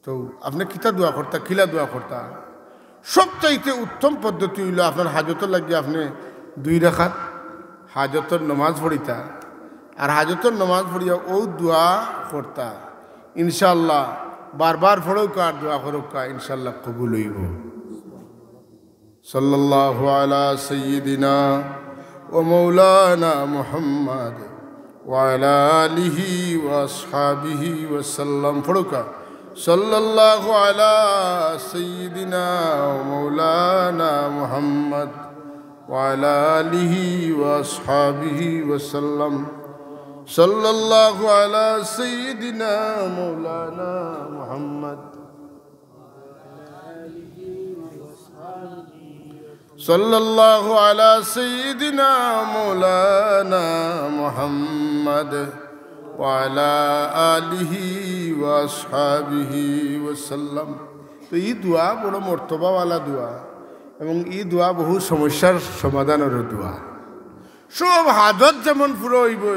তো আপনে কিতা দোয়া করতা, কিলা দোয়া করতা? সবচাইতে উত্তম পদ্ধতি অইলো আপনার হাজতর লাগি আপনে দুই রাকাত হাজতর নমাজ পড়িতা, আর হাজতর নমাজ পড়িয়া অউ দোয়া করতা। ইনশাআল্লাহ, বারবার পড়উক্কা আর দোয়া করউক্কা, ইনশাআল্লাহ কবুল অইবো। صلى الله على سيدنا ومولانا محمد وعلى آله وأصحابه وسلم. পড়ুক্কা। صلى الله على سيدنا ومولانا محمد وعلى آله وأصحابه وسلم. صلى الله على سيدنا مولانا محمد. صلى الله على سيدنا مولانا محمد وعلى آله وأصحابه وسلم. তো ই দোয়া বড় মর্তবাওয়ালা দোয়া, এবং ই দোয়া বহু সমস্যার সমাধানর দোয়া। সব হাজত যেমন পুরা অইবো,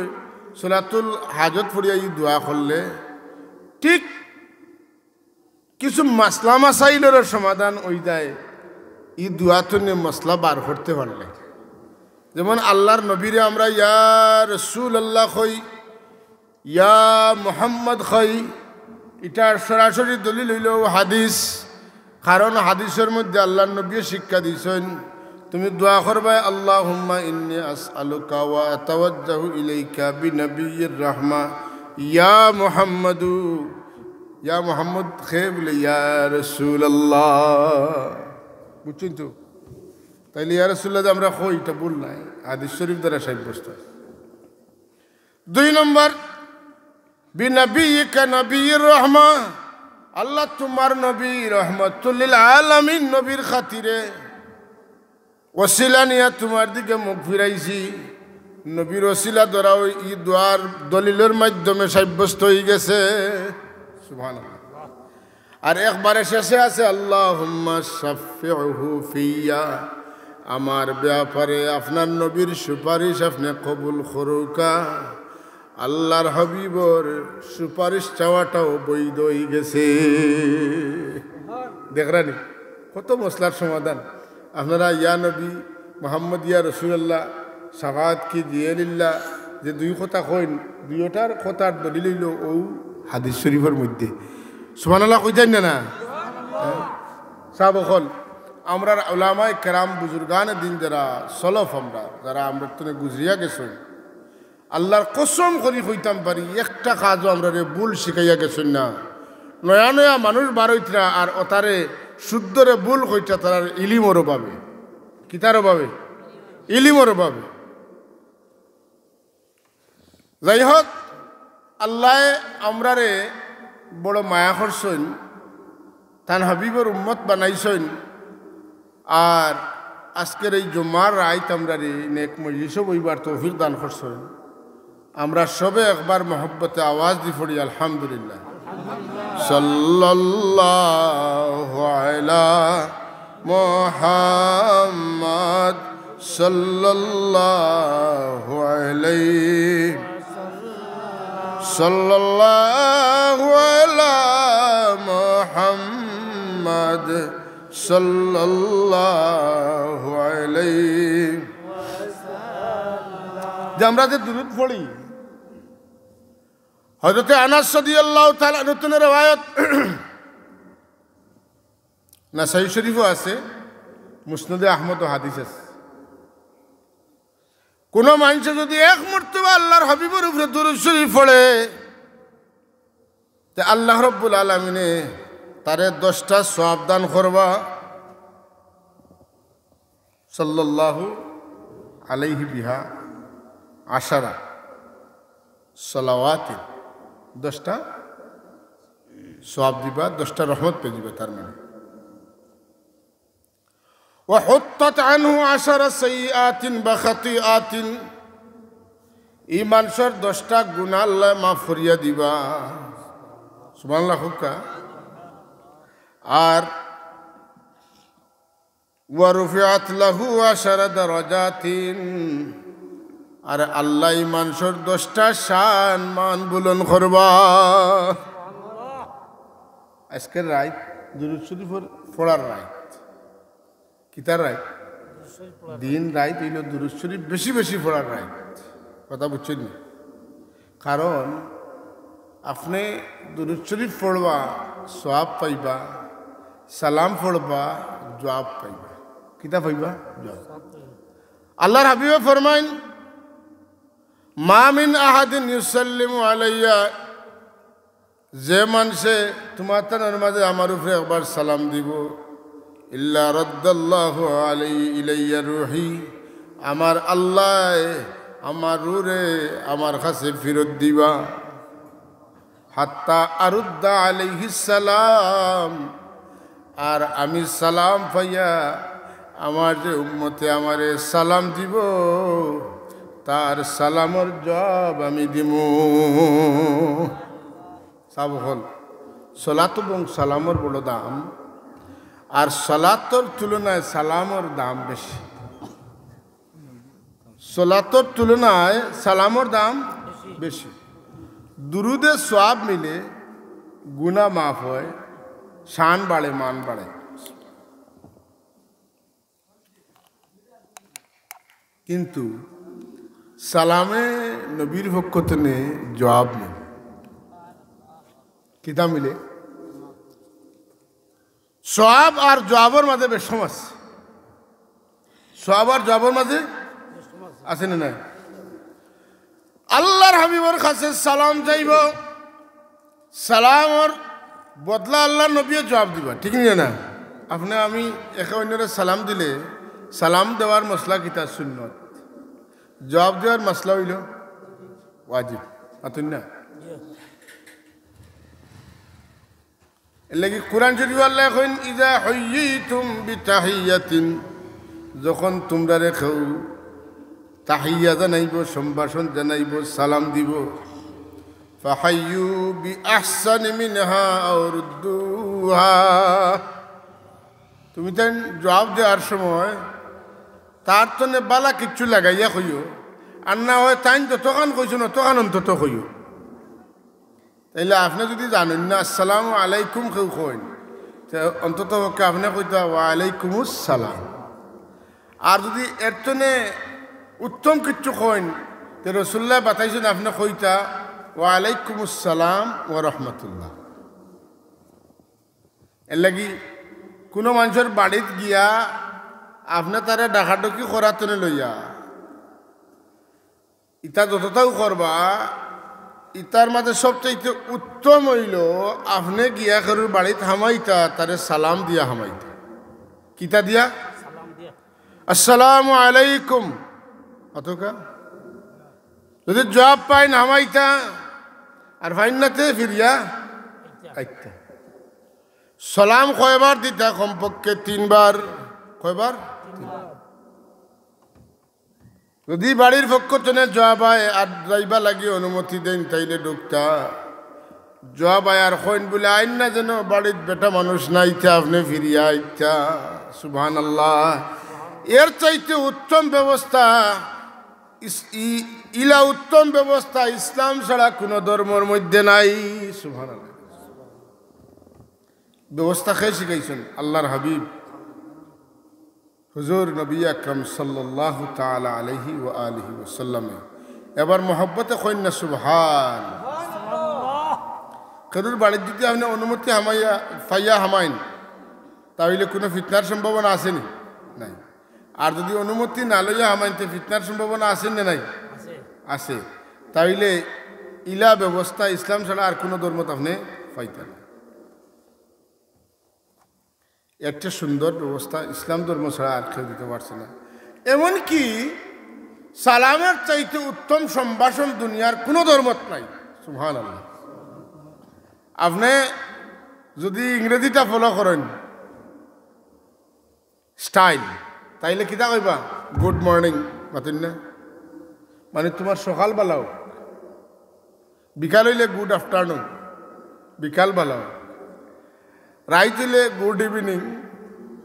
সলাতুল হাজত পড়িয়া ই দোয়া করলে ঠিক কিছু মাসলা মাসাইলর সমাধান অই যায় ই দোয়া থনে মাসলা বার করতে পারলে। যেমন আল্লাহর নবীরে আমরা ইয়া রাসূলুল্লাহ কই, ইয়া মুহাম্মদ কই, ইটার সরাসরি দলিল অইলো হাদিস। কারণ হাদিসর মধ্যে আল্লাহর নবীয়ে শিক্ষা দিছইন, তুমি দোয়া করবায়, اللهم إني أسألك وأتوجه إليك بنبي الرحمة يا محمد. ইয়া মুহাম্মদ কে বলে, ইয়া রাসূলুল্লাহ। বুঝছইন তো? তাইলে ইয়া রাসূলুল্লাহ যে আমরা কই, ইটা ভুল নায়, হাদিস শরীফ দ্বারা সাব্যস্ত। দুই নম্বর, বিনবিয়িকা নবিয়্যির রহমা, আল্লাহ তুমার নবী রহমাতুল লিল আলামিন নবীর খাতিরে ওসিলা নিয়া তুমার দিকে মুখ ফিরাইছি। নবীর ওসিলা ধরা অউ ই দোয়ার দলিলর মাধ্যমে সাব্যস্ত অইগেছে। সুবহানাল্লাহ। আর একবারে শেষে আছে, আল্লাহুম্মা শাফিউহু ফিয়া, আমার ব্যাপারে আপনার নবীর সুপারিশ আপনে কবুল করুক্কা। আল্লাহর হাবিবর সুপারিশ চাওয়াটাও বৈধ অইগেছে। দেখরানি কত মাসলার সমাধান। আপনারা ইয়া নবী মুহাম্মদ ইয়া রাসূলুল্লাহ, শাফাআত কি জিয়ে লিল্লাহ, যে দুই কথা কইন, দুইটার কথার দলিল অইলো অউ হাদিস শরীফর মধ্যে। সুবহানাল্লাহ কইতাইন না, না? হ্যাঁ? সাব অকল, আমরার উলামায়ে কেরাম, বুজুর্গানে দিন যারা সলফ, আমরা যারা আমরার থনে গুজরিয়া গেছইন, আল্লাহর কসম করি কইতাম পারি, একটা কাজও আমরারে ভুল শিখাইয়া গেছইন না। নয়া নয়া মানুষ বার অইতরা আর অতারে শুদ্ধরে ভুল কইতরা তারার ইলিমর অভাবে। কিতার অভাবে? ইলিমর অভাবে। যাই হোক, আল্লায় আমরারে বড় মায়া করছইন, তান হাবিবর উম্মত বানাইছইন। আর আজকের এই জুমার রাইত আমরারে নেক মজলিসো বইবার তৌফিক দান করছইন। আমরা সবে একবার মহব্বতে আওয়াজ দি পড়ি, আলহামদুলিল্লাহ। সাল্লাল্লাহু আলা মুহাম্মদ, সাল্লাল্লাহু আলাইহি, সাল্লাল্লাহু আলা মুহাম্মদ, সাল্লাল্লাহু আলাইহি। যে আমরা যে দুরূদ পড়ি, হযরতে আনাস রাদিয়াল্লাহু তাআলা আনহু থনে রেওয়ায়াত, নাসাই শরীফও আছে, মুসনাদে আহমদও হাদিস আছে। কুনু মানষে যুদি এক মর্তবা আল্লাহর হাবিবর উপরে দুরূদ শরীফ পড়ে, তে আল্লাহ রাব্বুল আলামিনে তারে দশটা সওয়াব দান করবা। সাল্লাল্লাহু আলাইহি বিহা আশারা সালাওয়াতিন, দশটা সওয়াব দিবা, দশটা রহমত পেয়ে দিবা। তার মানে, ওয়া হুত্তাত আনহু আশারা সাইয়্যাতিন বা খাতিআতিন, ই মানষর দশটা গুনাহ আল্লায় মাফ করিয়া দিবা। সুবহানাল্লাহ কউক্কা। আর ওয়া রুফিআত লাহু আশারা দারাজাতিন, আর আল্লায় ই মানষর দশটা শান মান বুলন্দ করবা। আজকের রাইত দুরূদ শরীফর পড়ার রাইত। কিতার রাইত? দিন রাইত অইলো দুরূদ শরীফ বেশি বেশি পড়ার রাইত। কথা বুঝছইন নি? কারণ আপনে দুরূদ শরীফ পড়বা, সওয়াব পাইবা, সালাম পড়বা, জওয়াব পাইবা। কিতা পাইবা? জওয়াব। আল্লাহর হাবিবে ফরমাইন, মা মিন আহাদিন ইউসাল্লিমু আলাইয়া, যে মানষে তুমার তানর মাঝে আমার উপরে একবার সালাম দিবো, ইল্লা রাদ্দাল্লাহু আলাই ইলাইয়া রুহি, আমার আল্লায় আমার রুহরে আমার কাছে ফিরত দিবা। হাত্তা আরুদ্দা আলাইহিস সালাম, আর আমি সালাম পাইয়া আমার যে উম্মতে আমারে সালাম দিবো, তার সালামর জবাব আমি দিমু। সাব অকল, সলাত এবং সালামর বড় দাম, আর সলাতর তুলনায় সালামর দাম বেশি। সলাতর তুলনায় সালামর দাম বেশি। দুরুদে সওয়াব মিলে, গুনাহ মাফ অয়, শান বাড়ে, মান বাড়ে। কিন্তু সালামে নবীর পক্ষ তনে জবাব মিলে। কিতা মিলে? সওয়াব আর জবাবর মাঝে বেশকম আছে। সওয়াব আর জবাবর মাঝে আছে না নাই? আল্লার হাবিবর কাছে সালাম যাইবো, সালামর বদলা আল্লার নবীয়ে জবাব দিবা, ঠিক নি না? আপনে আমি একে অইন্যরে সালাম দিলে, সালাম দেওয়ার মাসলা কিতা? সুন্নত। জবাব দেওয়ার মাসলা অইলো ওয়াজিব। মাতুন না? এরলাগি কুরআন শরীফো আল্লায় কইন, "ইযা হুয়্যিতুম বিতাহিয়্যাতিন", যখন তুমরারে কেউ তাহিয়া জানাইবো, সম্ভাষণ জানাইবো, সালাম দিবো, "ফাহাইয়ু বিআহসানি মিনহা আও রুদ্দুহা", তুমি তাইন জবাব দেওয়ার সময় তার তনে বালা কিচ্ছু লাগাইয়া কইও, আর না অয় তাইন যতখান কইছইন অতখান অন্তত কইও। তাইলে আপনে যুদি জানইন না আসসালামু আলাইকুম কেউ কইন, তে অন্তত পক্ষে আপনে কইতা ওয়া আলাইকুমুস সালাম। আর যুদি এর তনে উত্তম কিচ্ছু কইন, তে রসুলুল্লায় বাতাইছইন আপনে কইতা ওয়া আলাইকুমুস সালাম ওয়া রাহমাতুল্লাহ। এরলাগি কুনু মানষর বাড়িত গিয়া আপনে তারে ডাকাডুকি করার তনে লইয়া ইতা যততাউ করবা, ইতার মাঝে সবচাইতে উত্তম অইলো আপনে গিয়া কেউর বাড়িত হামাইতা, তারে সালাম দিয়া হামাইতা। কিতা দিয়া? সালাম দিয়া। "আসসালামু আলাইকুম।" অতকা? যুদি জবাব পাইন হামাইতা, আর পাইন না তে ফিরিয়া আইতা। সালাম কয়বার দিতা? কমপক্ষে তিনবার। কয়বার? তিনবার। যুদি বাড়ির পক্ষ তনে জবাব আয় আর যাইবার লাগি অনুমতি দেইন, তাইলে ঢুকতা। জবাব আয় আর কইন বুলে, "আইন না যেন, বাড়িত বেটা মানুষ নাই, তে আপনে ফিরিয়া আইতা।" সুবহানাল্লাহ। এর চাইতে উত্তম ব্যবস্থা, ইস-, ই-, ইলা উত্তম ব্যবস্থা ইসলাম ছাড়া কুনু ধর্মর মধ্যে নাই। সুবহানাল্লাহ। ব্যবস্থা কে শিখাইছইন? আল্লার হাবিব। হুজুর নবী আকরাম সাল্লাল্লাহু তাআলা আলাইহি ওয়া আলিহি ওয়াসাল্লামে। এবার মহব্বতে কইন না সুবহান। কেউর বাড়িত যুদি আপনে অনুমতি হামাইয়া, পাইয়া হামাইন, তা অইলে কুনু ফিতনার সম্ভাবনা আছে নি? নাই। আর যুদি অনুমতি না লইয়া হামাইন, তে ফিতনার সম্ভাবনা আছে না নাই? আছে। আছে। তা অইলে ইলা ব্যবস্থা ইসলাম ছাড়া আর কুনু ধর্মত আপনে পাইতা না। এর চেয়ে সুন্দর ব্যবস্থা ইসলাম ধর্ম ছাড়া আর কেউ দিতে পারছে না। এমনকি সালামের চাইতে উত্তম সম্ভাষণ দুনিয়ার কুনু ধর্মত নাই। সুবহানাল্লাহ। আপনে যুদি ইংরেজিটা follow করইন, style, তাইলে কিতা কইবা? Good morning, মাতইন না? মানে, তুমার সকাল ভালা অউক। বিকাল অইলে good afternoon, বিকাল ভালা অউক। রাইত অইলে good evening,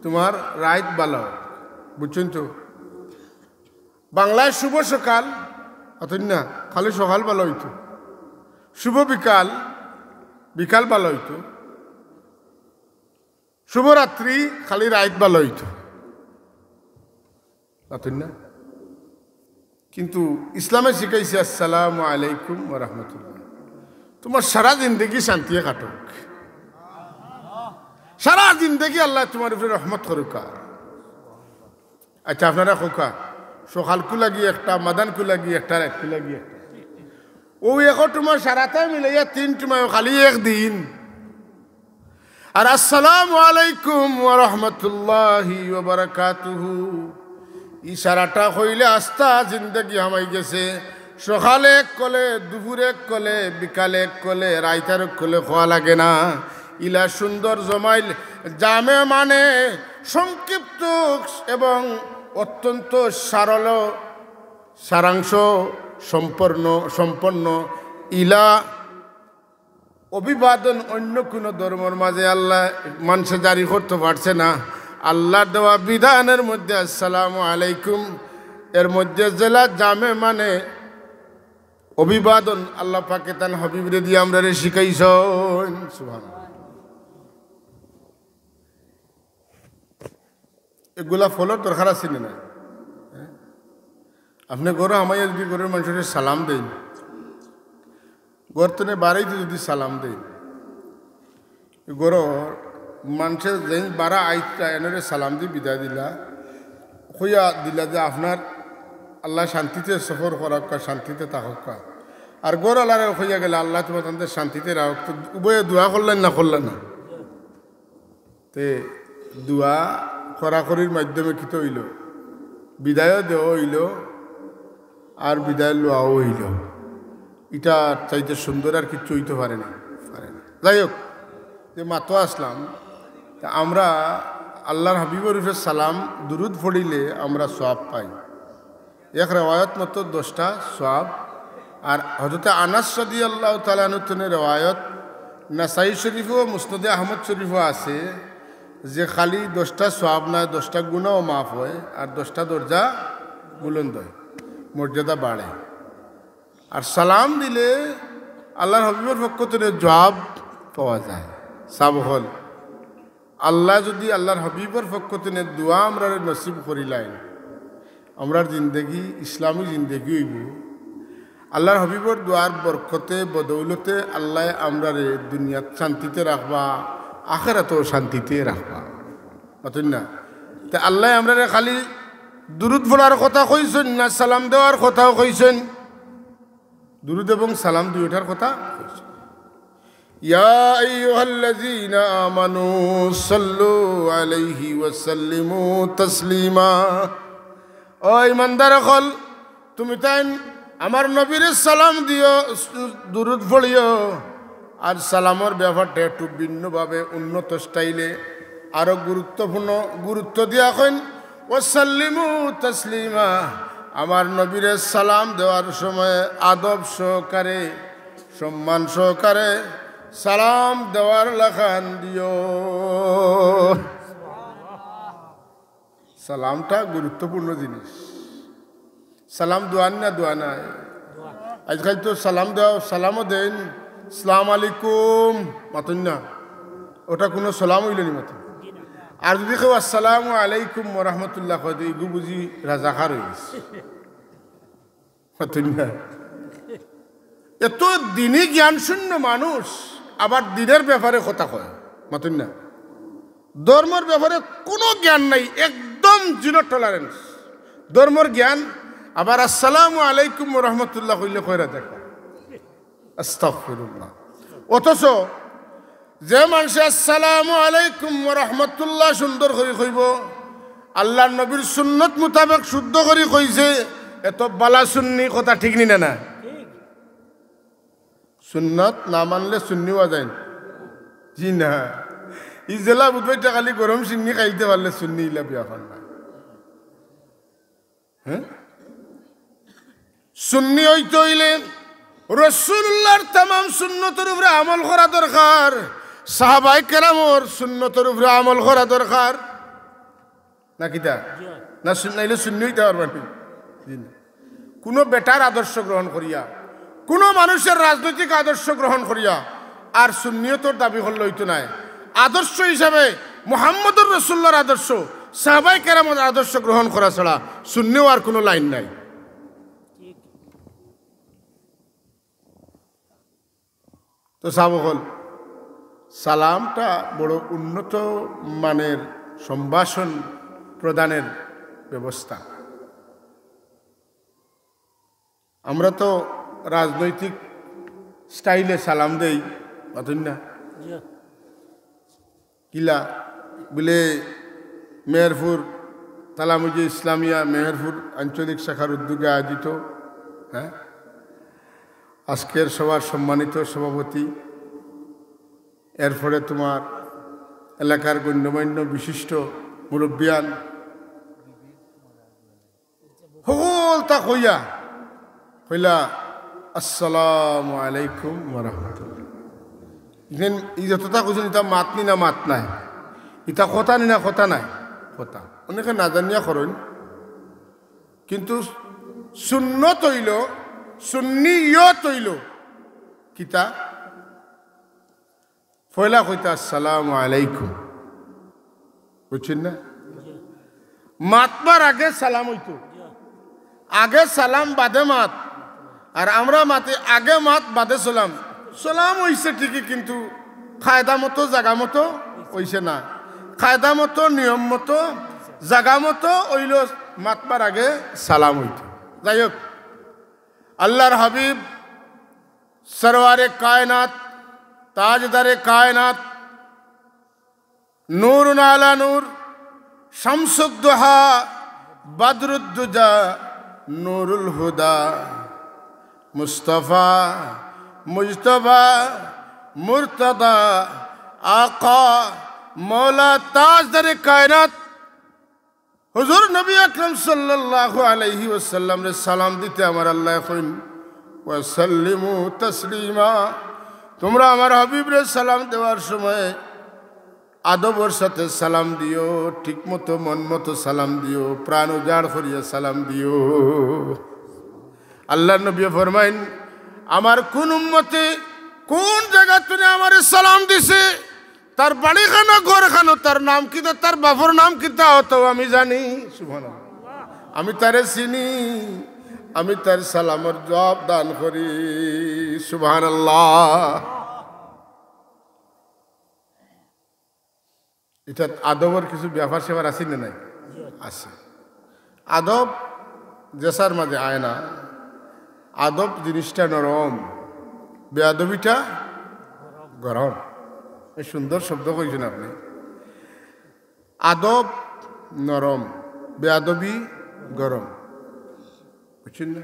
তুমার রাইত ভালা অউক। বুঝছইন তো? বাংলায় শুভ সকাল, মাতইন না, খালি সকাল ভালা অইতো। শুভ বিকাল, বিকাল ভালা অইতো। শুভরাত্রি, খালি রাইত ভালা অইতো। মাতইন না? কিন্তু ইসলামে শিখাইছে, "আসসালামু আলাইকুম ওয়া রাহমাতুল্লাহ।" তুমার সারা জিন্দেগি শান্তিয়ে কাটউক, সারা জিন্দেগি আল্লায় তুমার উপরে রহমত করউক্কা। আচ্ছা, আপনারা কউক্কা, সকালকু লাগি একটা, মাদানকু লাগি একটা, রাইতকু লাগি একটা। অউ এক টুমা সারাটা মিলাইয়া তিন টুমায় খালি এক দিন। আর আসসালামু আলাইকুম ওয়া রাহমাতুল্লাহি ওয়া বারাকাতুহু, ই সারাটা কইলে আস্তা জিন্দেগি হামাই গেছে। সকালে এক কলে, দুপুরে এক কলে, বিকালে এক কলে, রাইতার এক কলে কওয়া লাগে না। ইলা সুন্দর জমাইল জামে মানে সংক্ষিপ্ত এবং অত্যন্ত সারল, সারাংশ সম্পন্ন, সম্পন্ন ইলা অভিবাদন অন্য কুনু ধর্মর মাঝে আল্লায় মানষে জারি করতো পারছে না। আল্লার দেওয়া বিধানর মধ্যে আসসালামু আলাইকুম, এর মধ্যে যেলা জামে মানে অভিবাদন আল্লা পাকে তান হাবিবরে দিয়া আমরারে শিখাইছইন। সুবহানাল্লাহ। এগুলা ফলোর দরকার আছে না নাই? হ্যাঁ? আপনে ঘরো হামাইয়া যদি ঘরর মানষরে সালাম দেইন, ঘর তনে বারাইতে যদি সালাম দেইন, ঘরর মানষে যেইন বারা আইতা এনরে সালাম দি বিদায় দিলা, কইয়া দিলা যে আপনার আল্লায় শান্তিতে সফর করাউক্কা, শান্তিতে থাকউক্কা। আর ঘর আলারে কইয়া গেলা আল্লায় তুমার তানরে শান্তিতে রাখউক, তো উভয়ে দোয়া করলা না করলা না? তে দোয়া করাকরির মাধ্যমে কিতা অইলো? বিদায়ও দেওয়া অইলো, আর বিদায় লওয়াও অইলো। ইটা চাইতে সুন্দর আর কিচ্ছু অইতো পারে না, পারে না। যাই হোক, যে মাতো আসলাম, তা আমরা আল্লার হাবিবর উপরে সালাম, দুরুদ পড়িলে আমরা সওয়াব পাই। এক রেওয়ায়ত মতো দশটা সওয়াব। আর হযরতে আনাস রাদিয়াল্লাহু তাআলা আনহু তনে রেওয়ায়ত নাসাই শরীফও মুসনাদে আহমদ শরীফও আছে যে খালি দশটা সওয়াব নায়, দশটা গুনাও মাফ হয়, আর দশটা দরজা বুলন্দ হয়, মর্যাদা বাড়ে। আর সালাম দিলে আল্লার হাবিবর পক্ষ তনে জবাব পাওয়া যায়। সাব অকল, আল্লায় যদি আল্লার হাবিবর পক্ষ তনে দোয়া আমরারে নসিব করিলাইন, আমরার জিন্দেগি ইসলামী জিন্দেগি অইবো। আল্লার হাবিবর দোয়ার বরকতে, বদৌলতে আল্লায় আমরারে দুনিয়াত শান্তিতে রাখবা, আখেরাতও শান্তিতে রাখবা। মাতইন না? তে আল্লায় আমরারে খালি দুরুদ পড়ার কথা কইছইন না, সালাম দেওয়ার কথাও কইছইন। দুরুদ এবং সালাম দুইটার কথা কইছইন। ইয়া আইয়ুহাল্লাযীনা আমানু সাল্লু আলাইহি ওয়া সাল্লিমু তাসলিমা। ও ইমানদার অকল, তুমিতাইন আমার নবীরে সালাম দিও, দুরুদ পড়িও। আর সালামর ব্যাপারটা একটু ভিন্নভাবে উন্নত স্টাইলে আরো গুরুত্বপূর্ণ গুরুত্ব দিয়া কইন, "ওয়া সাল্লিমু তাসলিমা।" আমার নবীরে সালাম দেওয়ার সময় আদব সহকারে, সম্মান সহকারে সালাম দেওয়ার লাখান দিও। সালামটা গুরুত্বপূর্ণ জিনিস। সালাম দোয়া নি না দোয়া নায়? আজকাল তো সালাম দেওয়া, সালামও দেইন, "সালাম আলাইকুম", মাতইন না, ওটা কুনু সালাম অইলো নি মাতইন? আর যদি কেউ "আসসালামু আলাইকুম ওয়া রাহমাতুল্লাহ" কয়, তো ইগু বুঝি রাজাকার অই গেছে। মাতইন না। এত দিনি জ্ঞান শূন্য মানুষ, আবার দিনর ব্যাপারে কথা কয়। মাতইন না। ধর্মর ব্যাপারে কুনু জ্ঞান নাই, একদম জিরো টলারেন্স। ধর্মর জ্ঞান, আবার "আসসালামু আলাইকুম ওয়া রাহমাতুল্লাহ" কইলে কয় রাজাকার। আস্তাগফিরুল্লাহ। অথচ যে মানষে "আসসালামু আলাইকুম ওয়া রাহমাতুল্লাহ" সুন্দর করি কইবো, আল্লার নবীর সুন্নত মোতাবেক শুদ্ধ করি কইছে, এত বালা সুন্নি, কথা ঠিক নি না? না, সুন্নত না মানলে সুন্নি অওয়া যায় না। জি না, ই যেলা বুধবাইটা খালি গরম সিন্নি খাইতে পারলে সুন্নি, ইলা ব্যাপার না। হ্যাঁ, সুন্নি অইতে অইলে রসুলুল্লাহর তামাম সুন্নতর উপরে আমল করা দরকার, সাহাবায়ে কেরামর সুন্নতর উপরে আমল করা দরকার। না কিতা? না, সুন-, নাইলে সুন্নি অইতে পারবা নি? জি না। কুনু বেটার আদর্শ গ্রহণ করিয়া, কুনু মানুষের রাজনৈতিক আদর্শ গ্রহণ করিয়া আর সুন্নিয়তর দাবি করলে অইতো নায়। আদর্শ হিসাবে মুহাম্মদুর রাসূলুল্লাহর আদর্শ, সাহাবায়ে কেরামর আদর্শ গ্রহণ করা ছাড়া সুন্নি অওয়ার কুনু লাইন নাই। তো সাব অকল, সালামটা বড় উন্নত মানের সম্ভাষণ প্রদানের ব্যবস্থা। আমরা তো রাজনৈতিক স্টাইলে সালাম দেই, মাতইন না? কিলা? বুলে মেহেরপুর, তালামুজে ইসলামিয়া মেহেরপুর আঞ্চলিক শাখার উদ্যোগে আয়োজিত, হ্যাঁ, আজকের সভার সম্মানিত সভাপতি, এরপরে তোমার এলাকার গণ্যমান্য বিশিষ্ট মুরব্বিয়ান, হকলতা কইয়া কইলা, "আসসালামু আলাইকুম ওয়া রাহমাতুল্লাহ।" ইখান ই যততা কইছইন, ইতা মাত নি না মাত নায়? ইতা কথা নি না কথা নায়? কথা। অনেকে না জানিয়া করইন, কিন্তু সুন্নত অইলো, সুন্নিয়ত অইলো কিতা? পয়লা কইতা, "আসসালামু আলাইকুম।" বুঝছইন না? মাতবার আগে সালাম অইতো। আগে সালাম, বাদে মাত। আর আমরা মাতি আগে মাত, বাদে সালাম। সালাম অইছে ঠিকই, কিন্তু কায়দা মতো, জাগা মতো অইছে না। কায়দা মতো, নিয়ম মতো, জাগা মতো অইলো মাতবার আগে সালাম অইতো। যাই হোক, আল্লাহর হাবিব সরওয়ারে কায়নাত, তাজদারে কায়নাত, নূরুন আলা নূর, শামসুদ্দোহা, বদরুদ্দুজা, নূরুল হুদা, মুস্তফা, মুজতবা, মুর্তদা, আকা, মৌলা, তাজদারে কায়নাত, হুজুর নবী আকরাম সাল্লাল্লাহু আলাইহি ওয়াসাল্লামরে সালাম দিতে আমার আল্লায় কইন, "ওয়াসাল্লিমু তাসলিমা।" তোমরা আমার হাবিবরে সালাম দেওয়ার সময় আদবর সাথে সালাম দিও, ঠিক মতো মন মতো সালাম দিও, প্রাণ উজাড় করিয়া সালাম দিও। আল্লাহর নবী ফরমাইন, "আমার কোন উম্মতে কোন জাগা তুনে আমারে সালাম দিছে, তার বাড়িখানো, ঘরখানো, তার নাম কিতা, তার বাপর নাম কিতা, অতাও আমি জানি।" সুবহানাল্লাহ। "আমি তারে চিনি, আমি তার সালামর জবাব দান করি।" সুবহানাল্লাহ। ইটা আদবর কিছু ব্যাপার স্যাপার আছে না নাই? আছে। আদব জেসার মাঝে আয় না। আদব জিনিসটা নরম, বেয়াদবিটা গরম। এই সুন্দর শব্দ কইছইন আপনে। আদব নরম, বেয়াদবি গরম। বুঝছইন না?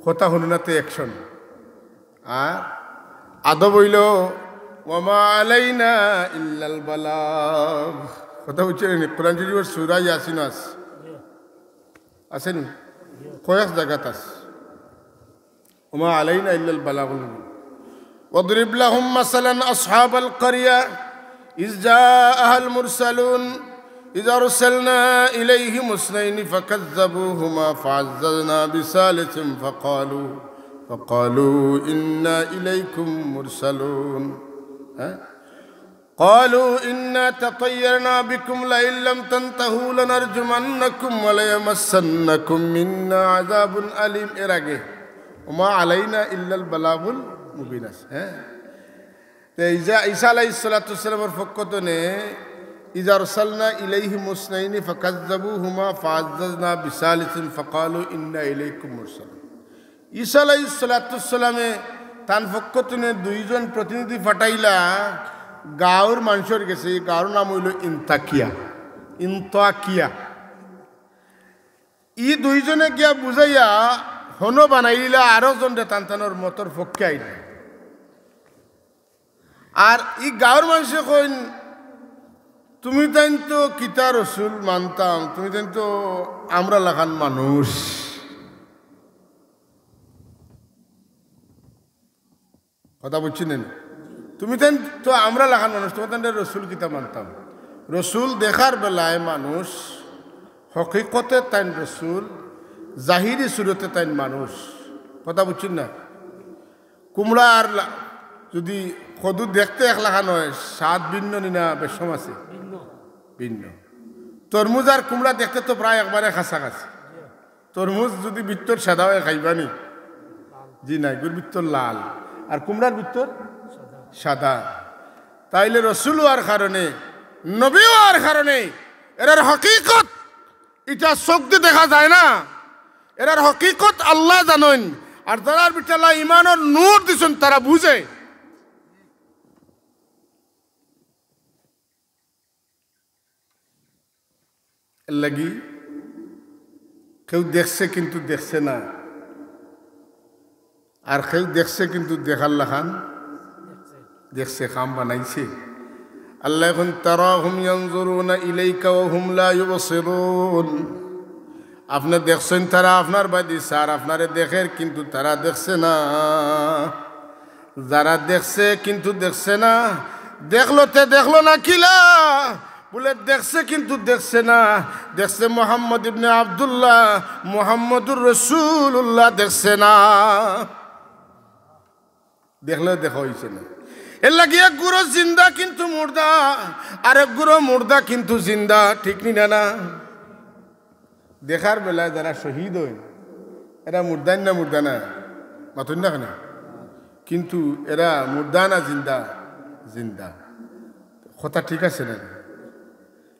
কথা হুনো না তে action। আর আদব অইলো, "ওয়ামা আলাইনা ইল্লাল বালাগ।" কথা বুঝছইন নি? কোরআন শরীফর সূরা ইয়াসিন আছে, আছে নি? কয়েক জাগাত আছে। "ওমা আলাইনা ইল্লাল বালাগুল মুবিন।" واضرب لهم مثلا أصحاب القرية إذ جاءها المرسلون إذ أرسلنا إليهم اثنين فكذبوهما فعززنا بثالث فقالوا فقالوا إنا إليكم مرسلون। হ্যাঁ? قالوا إنا تطيرنا بكم لئن لم تنتهوا لنرجمنكم وليمسنكم منا عذاب أليم। এর আগে, "ওমা আলাইনা ইল্লাল বালাগুল মুবিন" আছে, হ্যাঁ? তে ইজা-, ঈসা আলাইহিস সালাতু ওয়াস সালামর পক্ষ তনে, "ইযা আরসালনা ইলাইহিম ইসনাইনি ফাকাযযাবুহুমা ফাআজ্জাজনা বিসালিসিন ফাকালু ইন্না ইলাইকুম মুরসালুন।" ঈসা আলাইহিস সালাতু ওয়াস সালামে তান পক্ষ তনে দুইজন প্রতিনিধি পাঠাইলা গাঁওর মানষর গেছে। ই গাঁওর নাম অইলো ইন্তাকিয়া, ইন্তাকিয়া। ই দুইজনে গিয়া বুঝাইয়া হনো বানাইলা, আরো জনরে তান তানর মতর পক্ষে আইলা। আর ই গাঁওর মানষে কইন, "তুমি তাইন তো কিতা রসুল মানতাম, তুমি তাইন তো আমরা লাখান মানুষ।" কথা বুঝছইন নি? "তুমি তাইন তো আমরা লাখান মানুষ, তুমি তাইন রসুল কিতা মানতাম?" রসুল দেখার বেলায় মানুষ, হকিকতে তাইন রসুল, জাহিরি সুরতে তাইন মানুষ। কথা বুঝছইন না? কুমড়া আর লা-, যদি কদু দেখতে এক লাখান অয়, স্বাদ ভিন্ন নি না বেশম আছে? ভিন্ন। তরমুজ আর কুমড়া দেখতে তো প্রায় একবারে কাছাকাছি। তরমুজ যদি ভিতর সাদা অয়, খাইবা নি? জি না, এগুর ভিতর লাল, আর কুমড়ার ভিতর সাদা। তাইলে রসুল অওয়ার কারণে, নবী অওয়ার কারণে এরার হকিকত ইটা চোখ দি দেখা যায় না, এরার হকিকত আল্লায় জানইন। আর যারার ভিতরে আল্লায় ইমানর নূর দিছইন, তারা বুঝে। এরলাগি কেউ দেখছে কিন্তু দেখছে না, আর কেউ দেখছে কিন্তু দেখার লাখান দেখছে, কাম বানাইছে। আল্লায় কইন, "তারাহুম ইয়ানজুরুনা ইলাইকা ওয়া হুম লা ইউবসিরুন।" আপনে দেখছইন তারা আপনার বায়দি চার, আপনারে দেখের কিন্তু তারা দেখছে না। যারা দেখছে কিন্তু দেখছে না, দেখলো তে দেখলো না কিলা? বুলে দেখছে কিন্তু দেখছে না, দেখছে মোহাম্মদ ইবনে আব্দুল্লাহ, মোহাম্মদুর রাসূলুল্লাহ দেখছে না। দেখলেও দেখা অইছে না। এরলাগি এক গুরু জিন্দা কিন্তু মুর্দা, আর এক গুরু মুর্দা কিন্তু জিন্দা, ঠিক নি না? না, দেখার বেলায় যারা শহীদ অইন, এরা মুর্দা না, মুর্দা না, মাতইন না কেনে? কিন্তু এরা মুর্দা না জিন্দা? জিন্দা। কথা ঠিক আছে না?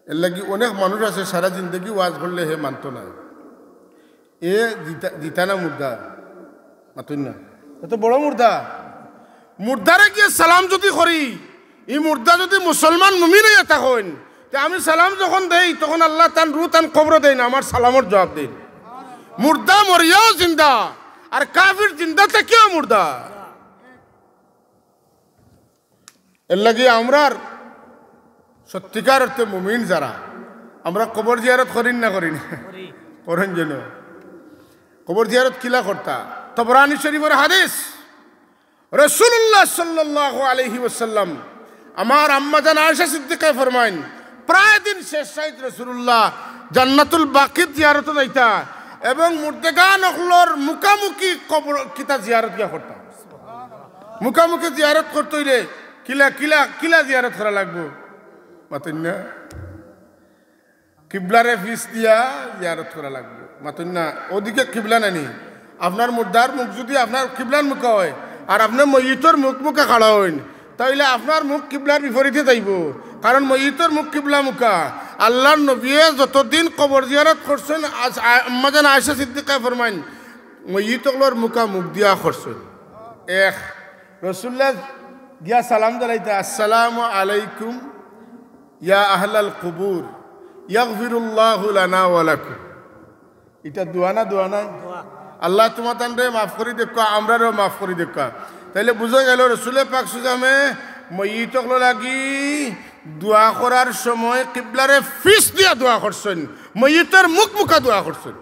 এরলাগি অনেক মানুষ আছে সারা জিন্দেগি ওয়াজ করলে হে মানতো না। এ জিতা, জিতা না মুর্দা? মাতইন না। এ তো বড় মুর্দা। মুর্দারে গিয়া সালাম যুদি করি, ই মুর্দা যুদি মুসলমান মুমিন অইয়া থাকইন, তে আমি সালাম যখন দেই, তখন আল্লায় তান রুহ তান কবরো দেইন, আমার সালামর জুয়াব দেইন। মুর্দা মরিয়াও জিন্দা, আর কাফির জিন্দা থাকিয়াও মুর্দা। এরলাগি আমরার সত্যিকার অর্থে মুমিন যারা, আমরা কবর জিয়ারত করি নি না করি না? করি। করইন যেন। কবর জিয়ারত কিলা করতা? তবরানী শরীফর হাদিস, রাসূলুল্লাহ সাল্লাল্লাহু আলাইহি ওয়াসাল্লাম, আমার আম্মাজান আয়েশা সিদ্দিকায় ফরমাইন, প্রায় দিন শেষ রাইত রাসূলুল্লাহ জান্নাতুল বাকিত জিয়ারতো যাইতা এবং মুর্দেগান অকলর মুখামুখি কবর কিতা জিয়ারত গিয়া করতা। মুখামুখি জিয়ারত করতে অইলে কিলা, কিলা, কিলা জিয়ারত করা লাগবো? মাতইন না। কিবলারে ফিস দিয়া জিয়ারত করা লাগবো। মাতইন না, ওদিকে কিবলা নানি। আপনার মুর্দার মুখ যুদি আপনার কিবলার মুখা অয়, আর আপনে মইয়িতর মুখ মুখা খাড়া অইন, তাইলে আপনার মুখ কিবলার বিপরীতে যাইবো, কারণ মইয়িতর মুখ কিবলা মুখা। আল্লার নবীয়ে যতদিন কবর জিয়ারত করছইন, আজ-, আ-, আম্মাজান আয়েশা সিদ্দিকায় ফরমাইন, মইয়িত অকলর মুখা মুখ দিয়া করছইন। এক, রাসূলুল্লাহ গিয়া সালাম দিলাইতা, "আসসালামু আলাইকুম ইয়া আহলাল কুবুর, ইয়াগফিরুল্লাহু লানা ওয়া লাকুম।" ইটা দোয়া না, দোয়া না? দোয়া। "আল্লাহ তুমাতানরে মাফ করি দেউক্কা, আমরারেও মাফ করি দেউক্কা।" তাইলে বুঝা গেল রাসূলে পাক সাল্লাল্লাহু আলাইহি ওয়াসাল্লামে মইয়িত অকলর লাগি দোয়া করার সময় কিবলারে ফিস দিয়া দোয়া করছইন, মইয়িতর মুখ মুখা দোয়া করছইন।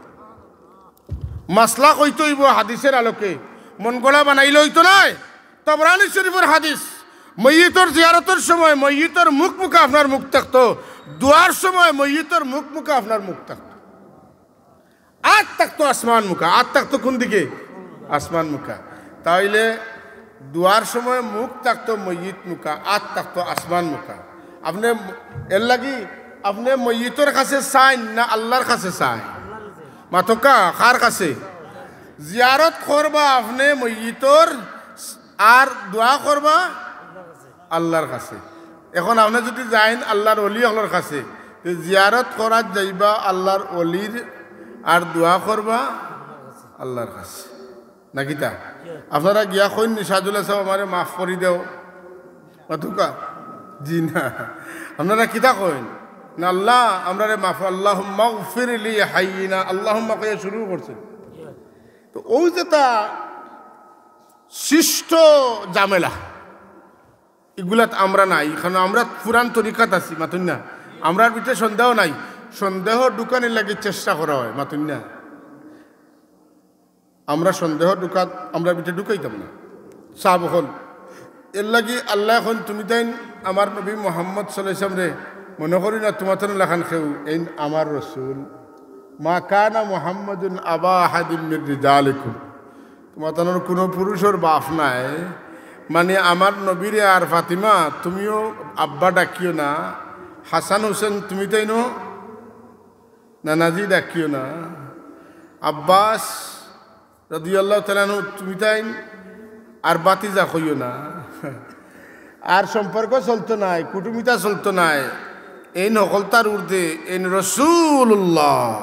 মাসলা কইতে অইবো হাদিসের আলোকে, মনগড়া বানাইলে অইতো নায়। তবরানী শরীফর হাদিস, মইয়িতর জিয়ারতর সময় মইয়িতর মুখ মুখা আপনার মুখ থাকতো, দোয়ার সময় মইয়িতর মুখ মুখা আপনার মুখ থাকতো। আত থাকতো আসমান মুখা, আত থাকতো কোন দিকে? আসমান মুখা। তাইলে দোয়ার সময় মুখ থাকতো মইয়িত মুখা, আত থাকতো আসমান মুখা। আপনে এরলাগি আপনে মইয়িতর কাছে চাইন না আল্লার কাছে চাইন? মাতউক্কা, কার কাছে? জিয়ারত করবা আপনে মইয়িতর, আর দোয়া করবা আল্লার কাছে। এখন আপনে যুদি যাইন আল্লার ওলি অকলর কাছে, তে জিয়ারত করাত যাইবা আল্লার ওলির, আর দোয়া করবা আল্লার কাছে। না কিতা? আপনারা গিয়া কইন নি, "সাদুল্লাহ সাব, আমারে মাফ করি দেও"? মাতউক্কা? জি না। আপনারা কিতা কইন? না, "আল্লাহ, আমরারে মাফ, আল্লাহুম্মাগফির লি হাইয়িনা, আল্লাহুম্মা" কইয়া শুরু করছইন। তো অউ যেটা সৃষ্ট ঝামেলা, ইগুলাত আমরা নাই, কারণ আমরা পুরান তরিকাত আছি, মাতইন না। আমরার ভিতরে সন্দেহ নাই, সন্দেহ ঢুকানির লাগি চেষ্টা করা অয়, মাতইন না। আমরা সন্দেহ ঢুকাত, আমরার ভিতরে ঢুকাইতাম না। সাব অকল, এরলাগি আল্লায় কইন, "তুমি তাইন আমার নবী মুহাম্মদ সাল্লাল্লাহু আলাইহি ওয়াসাল্লামরে মনো করি না তুমাতানর লাখান কেউ, এইন আমার রসুল। মা কানা মুহাম্মাদুন আবা আহাদিম মির রিজালিকুম।" তুমাতানর কুনু পুরুষর বাফ নায়। মানে, আমার নবীরে আর ফাতিমা, তুমিও আব্বা ডাকিও না। হাসান হুসেন, তুমি তাইনও নানাজি ডাকিও না। আব্বাস রাদিয়াল্লাহু তাআলা আনহু, তুমি তাইন আর বাতিজা কইও না। আর সম্পর্ক চলতো নায়, কুটুমিতা চলতো নায়। এইন হকলতার ঊর্ধ্বে, এইন রাসূলুল্লাহ,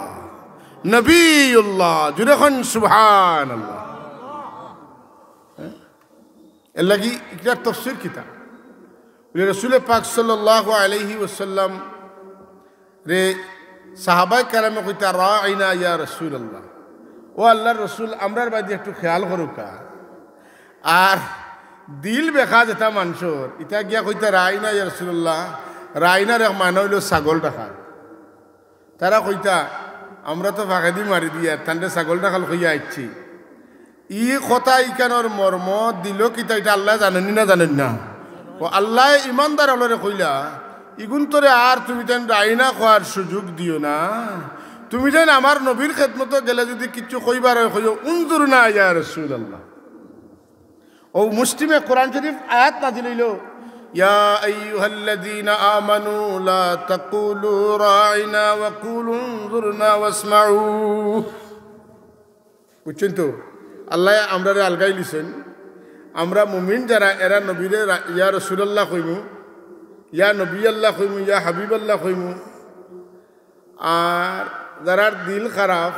নবীউল্লাহ। জুরে কইন সুবহানাল্লাহ। এর লাগি ইটার তফসির কিতা? বলে, রসুলে পাক সাল্লাল্লাহু আলাইহি ওয়াসাল্লাম রে সাহাবায়ে কেরামে কইতা, "রাইনা ইয়া রাসূলুল্লাহ, ও আল্লাহর রসুল, আমরার বায়দি একটু খেয়াল করুক্কা।" আর দিল বেকা যেটা মানষর, ইটা গিয়া কইতা, "রাইনা ইয়া রাসূলুল্লাহ, রাইনার এক মানা অইলো ছাগল ডাকার।" তারা কইতা, "আমরা তো ফাঁকেদি মারি দিয়া, তানরে ছাগল ডাকাল কইয়া আইছি।" ই কথা ইখানর মর্ম, দিলো কিতা, ইটা আল্লায় জানইন নি না জানইন না? ও আল্লায় ইমানদার অকলরে কইলা, "ইগুন তোরে আর তুমি তাইন রাইনা কওয়ার সুযোগ দিও না। তুমি তাইন আমার নবীর খেদমতো গেলে যুদি কিচ্ছু কইবার অয়, কইও, 'উনজুরনা ইয়া রাসূলুল্লাহ।'" ও মুসলিমে কোরআন শরীফ আয়াত নাজিল অইলো, "ইয়া আইয়ুহাল্লাযীনা আমানু লা তাকুলু রাইনা ওয়া কুলু উনজুরনা ওয়াসমাউ।" বুঝছইন তো? আল্লায় আমরারে আলগাইলিছইন। আমরা মুমিন যারা, এরা নবীরে রা-, ইয়া রাসূলুল্লাহ কইমু, ইয়া নবী আল্লাহ কইমু, ইয়া হাবিব আল্লাহ কইমু। আর যারার দিল খারাপ,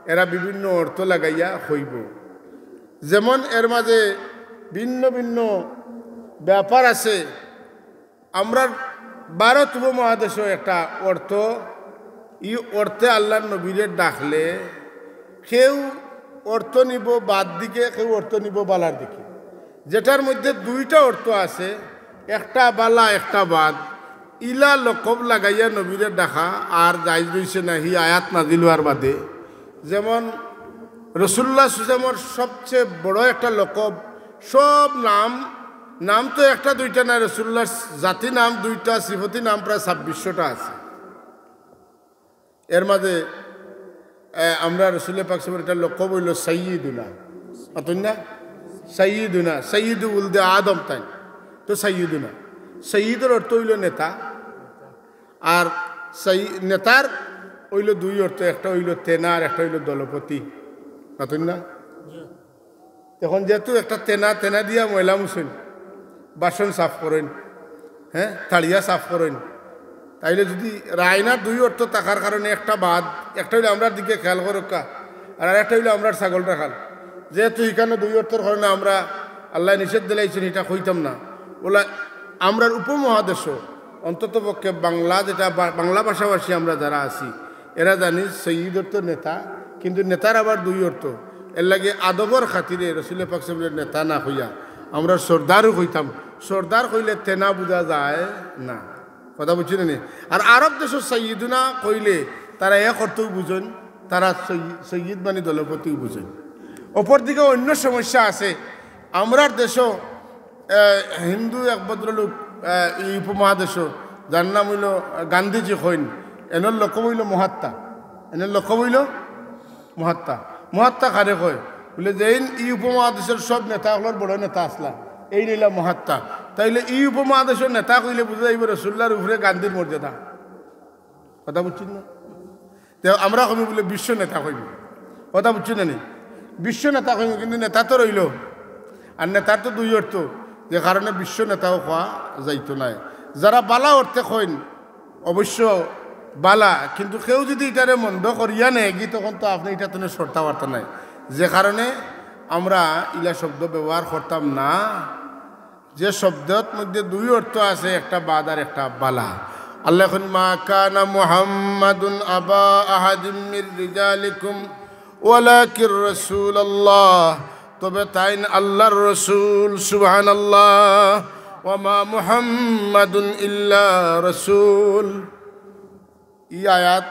এরা বিভিন্ন অর্থ লাগাইয়া কইবো। যেমন এর মাঝে ভিন্ন ভিন্ন ব্যাপার আছে। আমরার ভারত উপমহাদেশো একটা অর্থ, ই অর্থে আল্লাহর নবীরে ডাকলে কেউ অর্থ নিবো বাদ দিকে, কেউ অর্থ নিবো বালার দিকে। যেটার মধ্যে দুইটা অর্থ আছে, একটা বালা, একটা বাদ। ইলা লকব লাগাইয়া নবীরে ডাকা আর জায়েজ অইছে না, হি আয়াত নাজিল অওয়ার বাদে। যেমন রসুলুল্লাহ সাল্লাল্লাহু আলাইহি ওয়াসাল্লামর সবচেয়ে বড় একটা লকব, সব নাম, নাম তো একটা দুইটা না, রসুলুল্লাহর জাতি নাম দুইটা, সিফতি নাম প্রায় ছাব্বিশশোটা আছে। এর মাঝে, এ, আমরা রসুলে পাক সাল্লাল্লাহু আলাইহি ওয়াসাল্লামর একটা লকব অইলো সাইয়্যিদুনা। মাতইন না? সাইয়্যিদুনা, সাইয়্যিদু উলদে আদম তাইন। তো সাইয়্যিদুনা। সাইয়্যিদর অর্থ অইলো নেতা। আর সাই-, নেতার অইলো দুই অর্থ, একটা অইলো তেনা আর একটা অইলো দলপতি। মাতইন না? এখন যেহেতু একটা তেনা, তেনা দিয়া ময়লা মুছইন, বাসন সাফ করইন, হ্যাঁ, থাড়িয়া সাফ করইন, তাইলে যুদি রাইনার দুই অর্থ থাকার কারণে একটা বাদ, একটা অইলো আমরার দিকে খেয়াল করউক্কা, আর আরেকটা অইলো আমরার ছাগল রাখাল। যেহেতু ইখানো দুই অর্থর কারণে আমরা আল্লায় নিষেধ দিলাইছইন, ইটা কইতাম না। অউলা আমরার উপমহাদেশো, অন্তত পক্ষে বাংলা যেটা বা-, বাংলা ভাষাভাষী আমরা যারা আছি, এরা জানি সৈয়দ অর্থ নেতা, কিন্তু নেতার আবার দুই অর্থ। এর লাগি আদবর খাতিরে রসুলে পাক সাল্লাল্লাহু আলাইহি ওয়াসাল্লামরে নেতা না কইয়া আমরা সর্দারও কইতাম। সর্দার কইলে তেনা বুঝা যায় না। কথা বুঝছইন নি? আর আরব দেশো সাইয়্যিদুনা কইলে তারা এক অর্থও বুঝইন, তারা সৈয়-, সৈয়দ মানে দলপতিও বুঝইন। অপরদিকে অন্য সমস্যা আছে। আমরার দেশো, এ, হিন্দু এক ভদ্রলোক, এ, ই উপমহাদেশো, যার নাম অইলো, এ, গান্ধীজি কইন, এনর লকব অইলো মহাত্মা। এনর লকব অইলো মহাত্মা। মহাত্মা কারে কয়? বলে, যেইন ই উপমহাদেশর সব নেতা অকলর বড় নেতা আছলা, এইন অইলা মহাত্মা। তাইলে ই উপমহাদেশর নেতা কইলে বুঝা যাইবো রসুলুল্লাহর উপরে গান্ধীর মর্যাদা। কথা বুঝছইন না? তে আমরা কইমু বলে বিশ্ব নেতা কইমু। কথা বুঝছইন না নি? বিশ্ব নেতা কইমু, কিন্তু নেতা তো রইলো। আর নেতার তো দুই অর্থ, যে কারণে বিশ্ব নেতাও কওয়া যাইতো নায়। যারা বালা অর্থে কইন, অবশ্য বালা, কিন্তু কেউ যুদি ইটারে মন্দ করিয়া নেয় গি, তখন তো আপনে ইটা তনে সরতা পারতা নায়। যে কারণে আমরা ইলা শব্দ ব্যবহার করতাম না। যে শব্দর মধ্যে দুই অর্থ আছে, একটা বাদ আর একটা বালা। আল্লায় কইন, "মা কানা মুহাম্মাদুন আবা আহাদিম মির রিজালিকুম ওয়ালাকির রাসূলুল্লাহ।" তবে তাইন আল্লাহর রসুল, সুবহানাল্লাহ। "ওয়া মা মুহাম্মাদুন ইল্লা রাসূল।" ই আয়াত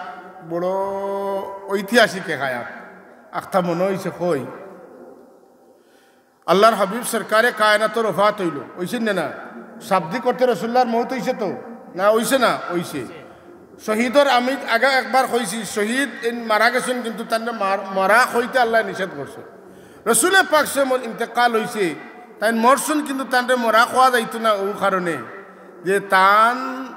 বড় ঐতিহাসিক এক আয়াত। আখতা মনো অইছে কই, আল্লাহর হাবিব সরকারে কায়নাতর ওফাত অইলো, অইছে না? না, শাব্দিক অর্থে রসুলুল্লাহর মউত অইছে তো? না, অইছে না? অইছে। শহীদর আমি আগে একবার কইছি, শহীদ এইন মারা গেছইন, কিন্তু তানরে মার-, মরা কইতে আল্লায় নিষেধ করছইন। রসুলে পাক সাল্লাল্লাহু আলাইহি ওয়াসাল্লামর ইন্তেকাল অইছে, তাইন মরছইন, কিন্তু তানরে মরা কওয়া যাইতো না, অউ কারণে যে তান,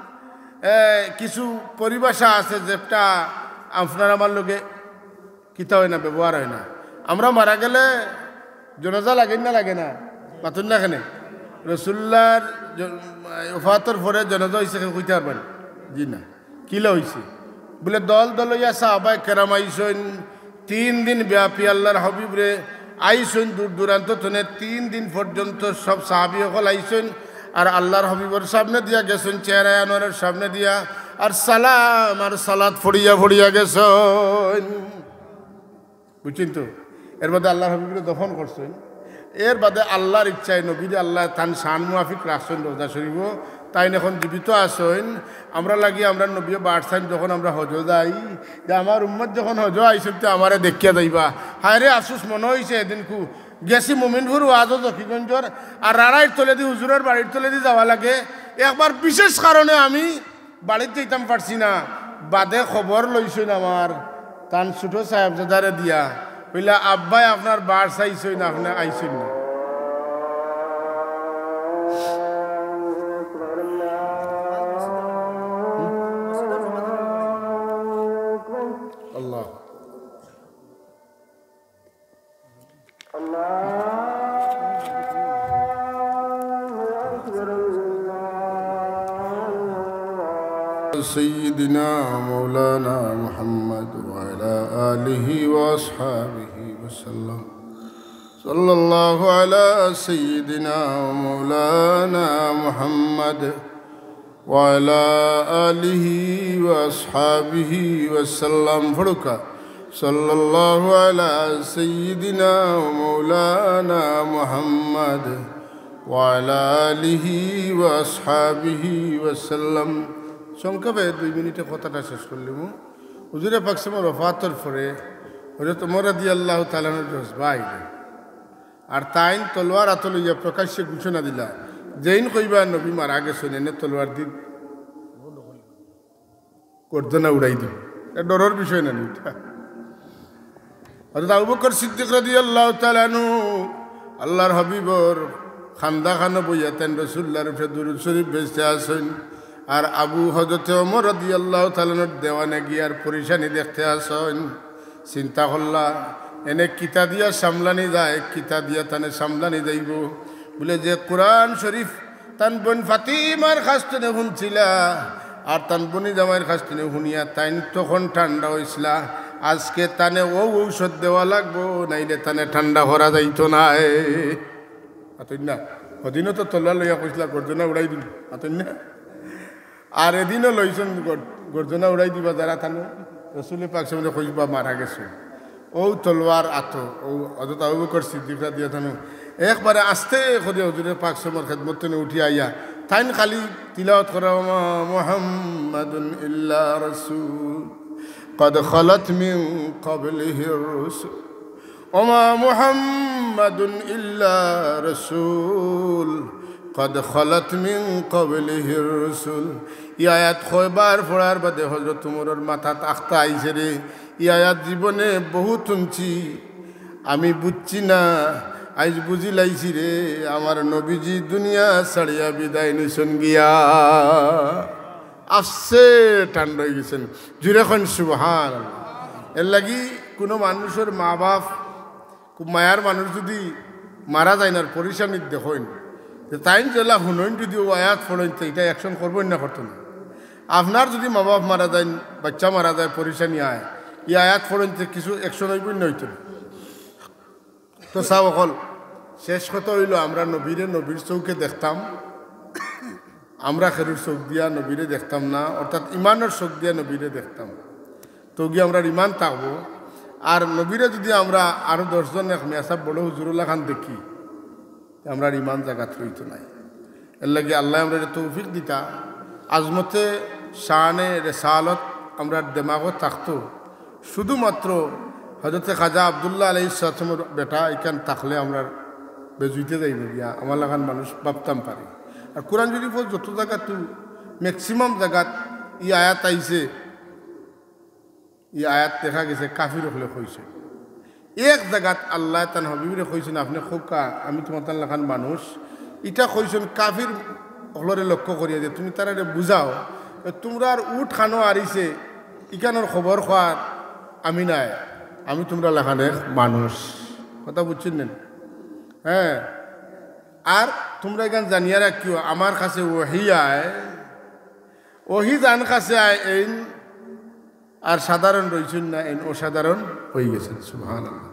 এ, কিছু পরিভাষা আছে, যেটা আপনার আমার লগে কিতা অয় না, ব্যবহার অয় না। আমরা মারা গেলে জনাজা লাগে না, লাগে না? মাতইন না কেনে? রসুলুল্লাহর জ-, ওফাতর পরে জনাজা অইছে, কেউ কইতা পারবা নি? জি না। কিলা অইছে? বলে, দল দল অইয়া সাহাবায়ে কেরাম আইছইন, তিন দিন ব্যাপী আল্লাহর হাবিবরে আইছইন দূর দূরান্ত তনে, তিন দিন পর্যন্ত সব সাহাবী অকল আইছইন, আর আল্লাহর হাবিবর সামনে দিয়া গেছইন, চেহারা আনোয়ারের সামনে দিয়া, আর সালাম আর সালাত ফড়িয়া ফড়িয়া গেছইন। বুঝছইন তো? এর বাদে আল্লাহর হাবিবরে দফন করছইন। এর বাদে আল্লাহর ইচ্ছায় নবীরে আল্লায় তান শান মুআফিক রাখছইন রওজা শরীফো। তাইন এখন জীবিত আছইন। আমরার লাগি আমরার নবীয়ে বারছইন, যখন আমরা হজো যাই, যে আমার উম্মত যখন হজো আইছইন, তে আমারে দেখিয়া যাইবা। হায় রে আফসোস, মনো অইছে এদিনকু গেছি মুমিনপুর ওয়াজো জকিগঞ্জর, আর রাড়াইর তলেদি হুজুরর বাড়ির তলেদি যাওয়া লাগে। একবার বিশেষ কারণে আমি বাড়িত যাইতাম পারছি না, বাদে খবর লইছইন আমার তান ছোট সাহেবজাদারে দিয়া, কইলা, "আব্বায় আপনার বার চাইছইন, আপনে আইছইন না।" আল্লাহ। سيدنا مولانا محمد وعلى آله وأصحابه وسلم. صلى الله على سيدنا ومولانا محمد وعلى آله وأصحابه وسلم. পড়ুক্কা। صلى الله على سيدنا ومولانا محمد وعلى آله وأصحابه وسلم. সংক্ষেপে দুই মিনিটে কথাটা শেষ করলিমু। হুজুরে পাক সাল্লাল্লাহু আলাইহি ওয়াসাল্লামর ওফাতর পরে হযরত ওমর রাদিয়াল্লাহু তাআলা আনহুর জজবা আইলো। আর তাইন তলোয়ার আতো লইয়া প্রকাশ্যে ঘোষণা দিলা, "যেইন কইবা নবী মারা গেছইন, এনে তলোয়ার দি গর্দনা উড়াই দিমু।" এ ডরর বিষয় না নি ইটা। হযরত আবু বকর সিদ্দিক রাদিয়াল্লাহু তাআলা আনহু আল্লাহর হাবিবর খান্দা খানো বইয়া তাইন রাসূলুল্লাহর উপরে দুরূদ শরীফ বেচতে আছইন। আর আবু হযরতে ওমর রাদিয়াল্লাহু তাআলা আনহুর দেওয়ানে গিয়ার পরেশানি দেখতে আছইন। চিন্তা করলা, এনে কিতা দিয়া সামলানি যায়, কিতা দিয়া তানে সামলানি যাইবো। বুলে যে কোরআন শরীফ তান বইন ফাতিমার কাছ তনে হুনছিলা, আর তান বইন জামাইর কাছ তনে হুনিয়া তাইন তখন ঠান্ডা অইছলা। আজকে তানে অউ ঔষধ দেওয়া লাগবো, নাইলে তানে ঠান্ডা করা যাইতো নায়। মাতইন না? হদিনও তো তলোয়ার লইয়া কইছলা, "গর্দনা উড়াই দিমু।" মাতইন না? আর এদিনও লইছইন গর-, গর্দনা উড়াই দিবা যারা তানু, রসুলে পাক সাল্লাল্লাহু আলাইহি ওয়াসাল্লামরে কইবা মারা গেছইন। অউ তলোয়ার আতো, অউ হযরত আবু বকর সিদ্দিক রাদিয়াল্লাহু তাআলা আনহু একবারে আস্তে করি হুজুরে পাক সাল্লাল্লাহু আলাইহি ওয়াসাল্লামর খেদমত তনে উঠি আইয়া, তাইন খালি তিলাওয়াত করা, "ওমা মুহাম্মাদুন ইল্লা রাসূল, কদ খালাত মিন ক্বাবলিহির রুসুল।" ওমা মুহাম্মাদুন ইল্লা রাসূল, কদ খালাত মিন ক্বাবলিহির রুসুল। ই আয়াত কয়বার পড়ার বাদে হযরত ওমরর মাথাত আখতা আইছে রে, ই আয়াত জীবনে বহুত হুনছি, আমি বুঝছি না, আইজ বুঝিলাইছি রে, আমার নবীজি দুনিয়া ছাড়িয়া বিদায় নিছইন গিয়া। আস্তে ঠান্ডা অইগেছইন। জুরে কইন সুবহানাল্লাহ। এরলাগি কুনু মানুষর মা-বাফ, খুব মায়ার মানুষ যুদি মারা যাইন আর পরেশানিত দেখইন, তে তাইন যেলা হুনইন যুদি অউ আয়াত পড়ইন, তে ইটা action করবো না করতো না? আপনার যুদি মা-বাফ মারা যাইন, বাইচ্চা মারা যায়, পরেশানি আয়, ই আয়াত পড়ইন, তে কিছু action অইবো না অইতো না? তো সাব অকল, শেষ কথা অইলো, আমরা নবীরে নবীর চউখে দেখতাম, আমরা খেরুর চউখ দিয়া নবীরে দেখতাম না, অর্থাৎ ইমানর চউখ দিয়া নবীরে দেখতাম। তো গিয়া আমরার ইমান থাকবো। আর নবীরে যুদি আমরা আরো দশজন এক মেসাব বড় হুজুরর লাখান দেখি, তে আমরার ইমান জাগাত রইতো নায়। এরলাগি আল্লায় আমরারে তৌফিক দিতা, আজমতে শানে রেসালত আমরার দেমাগো থাকতো। শুধুমাত্র হযরতে খাজা আব্দুল্লাহ আলাইহিস সালামর বেটা ইখান থাকলে আমরার বেজুইতে যাইবো গিয়া, আমার লাখান মানুষ ভাবতাম পারি। আর কোরআন শরীফো যত জাগাত, maximum জাগাত ই আয়াত আইছে, ই আয়াত দেখা গেছে কাফির অকলে কইছে। এক জাগাত আল্লায় তান হাবিবরে কইছইন, "আপনে কউক্কা, আমি তুমার তান লাখান মানুষ।" ইটা কইছইন কাফির অকলরে লক্ষ্য করিয়া যে, "তুমি তারারে বুঝাও, তুমরার উট খানো আরিছে, ইখানর খবর কওয়ার আমি নায়, আমি তুমরার লাখান এক মানুষ।" কথা বুঝছইন নি? হ্যাঁ, আর তুমরা ইখান জানিয়া রাখিও, আমার কাছে ওহি আয়, ওহি যান কাছে আয়, এইন আর সাধারণ রইছইন না, এইন অসাধারণ অইগেছইন। সুবহানাল্লাহ।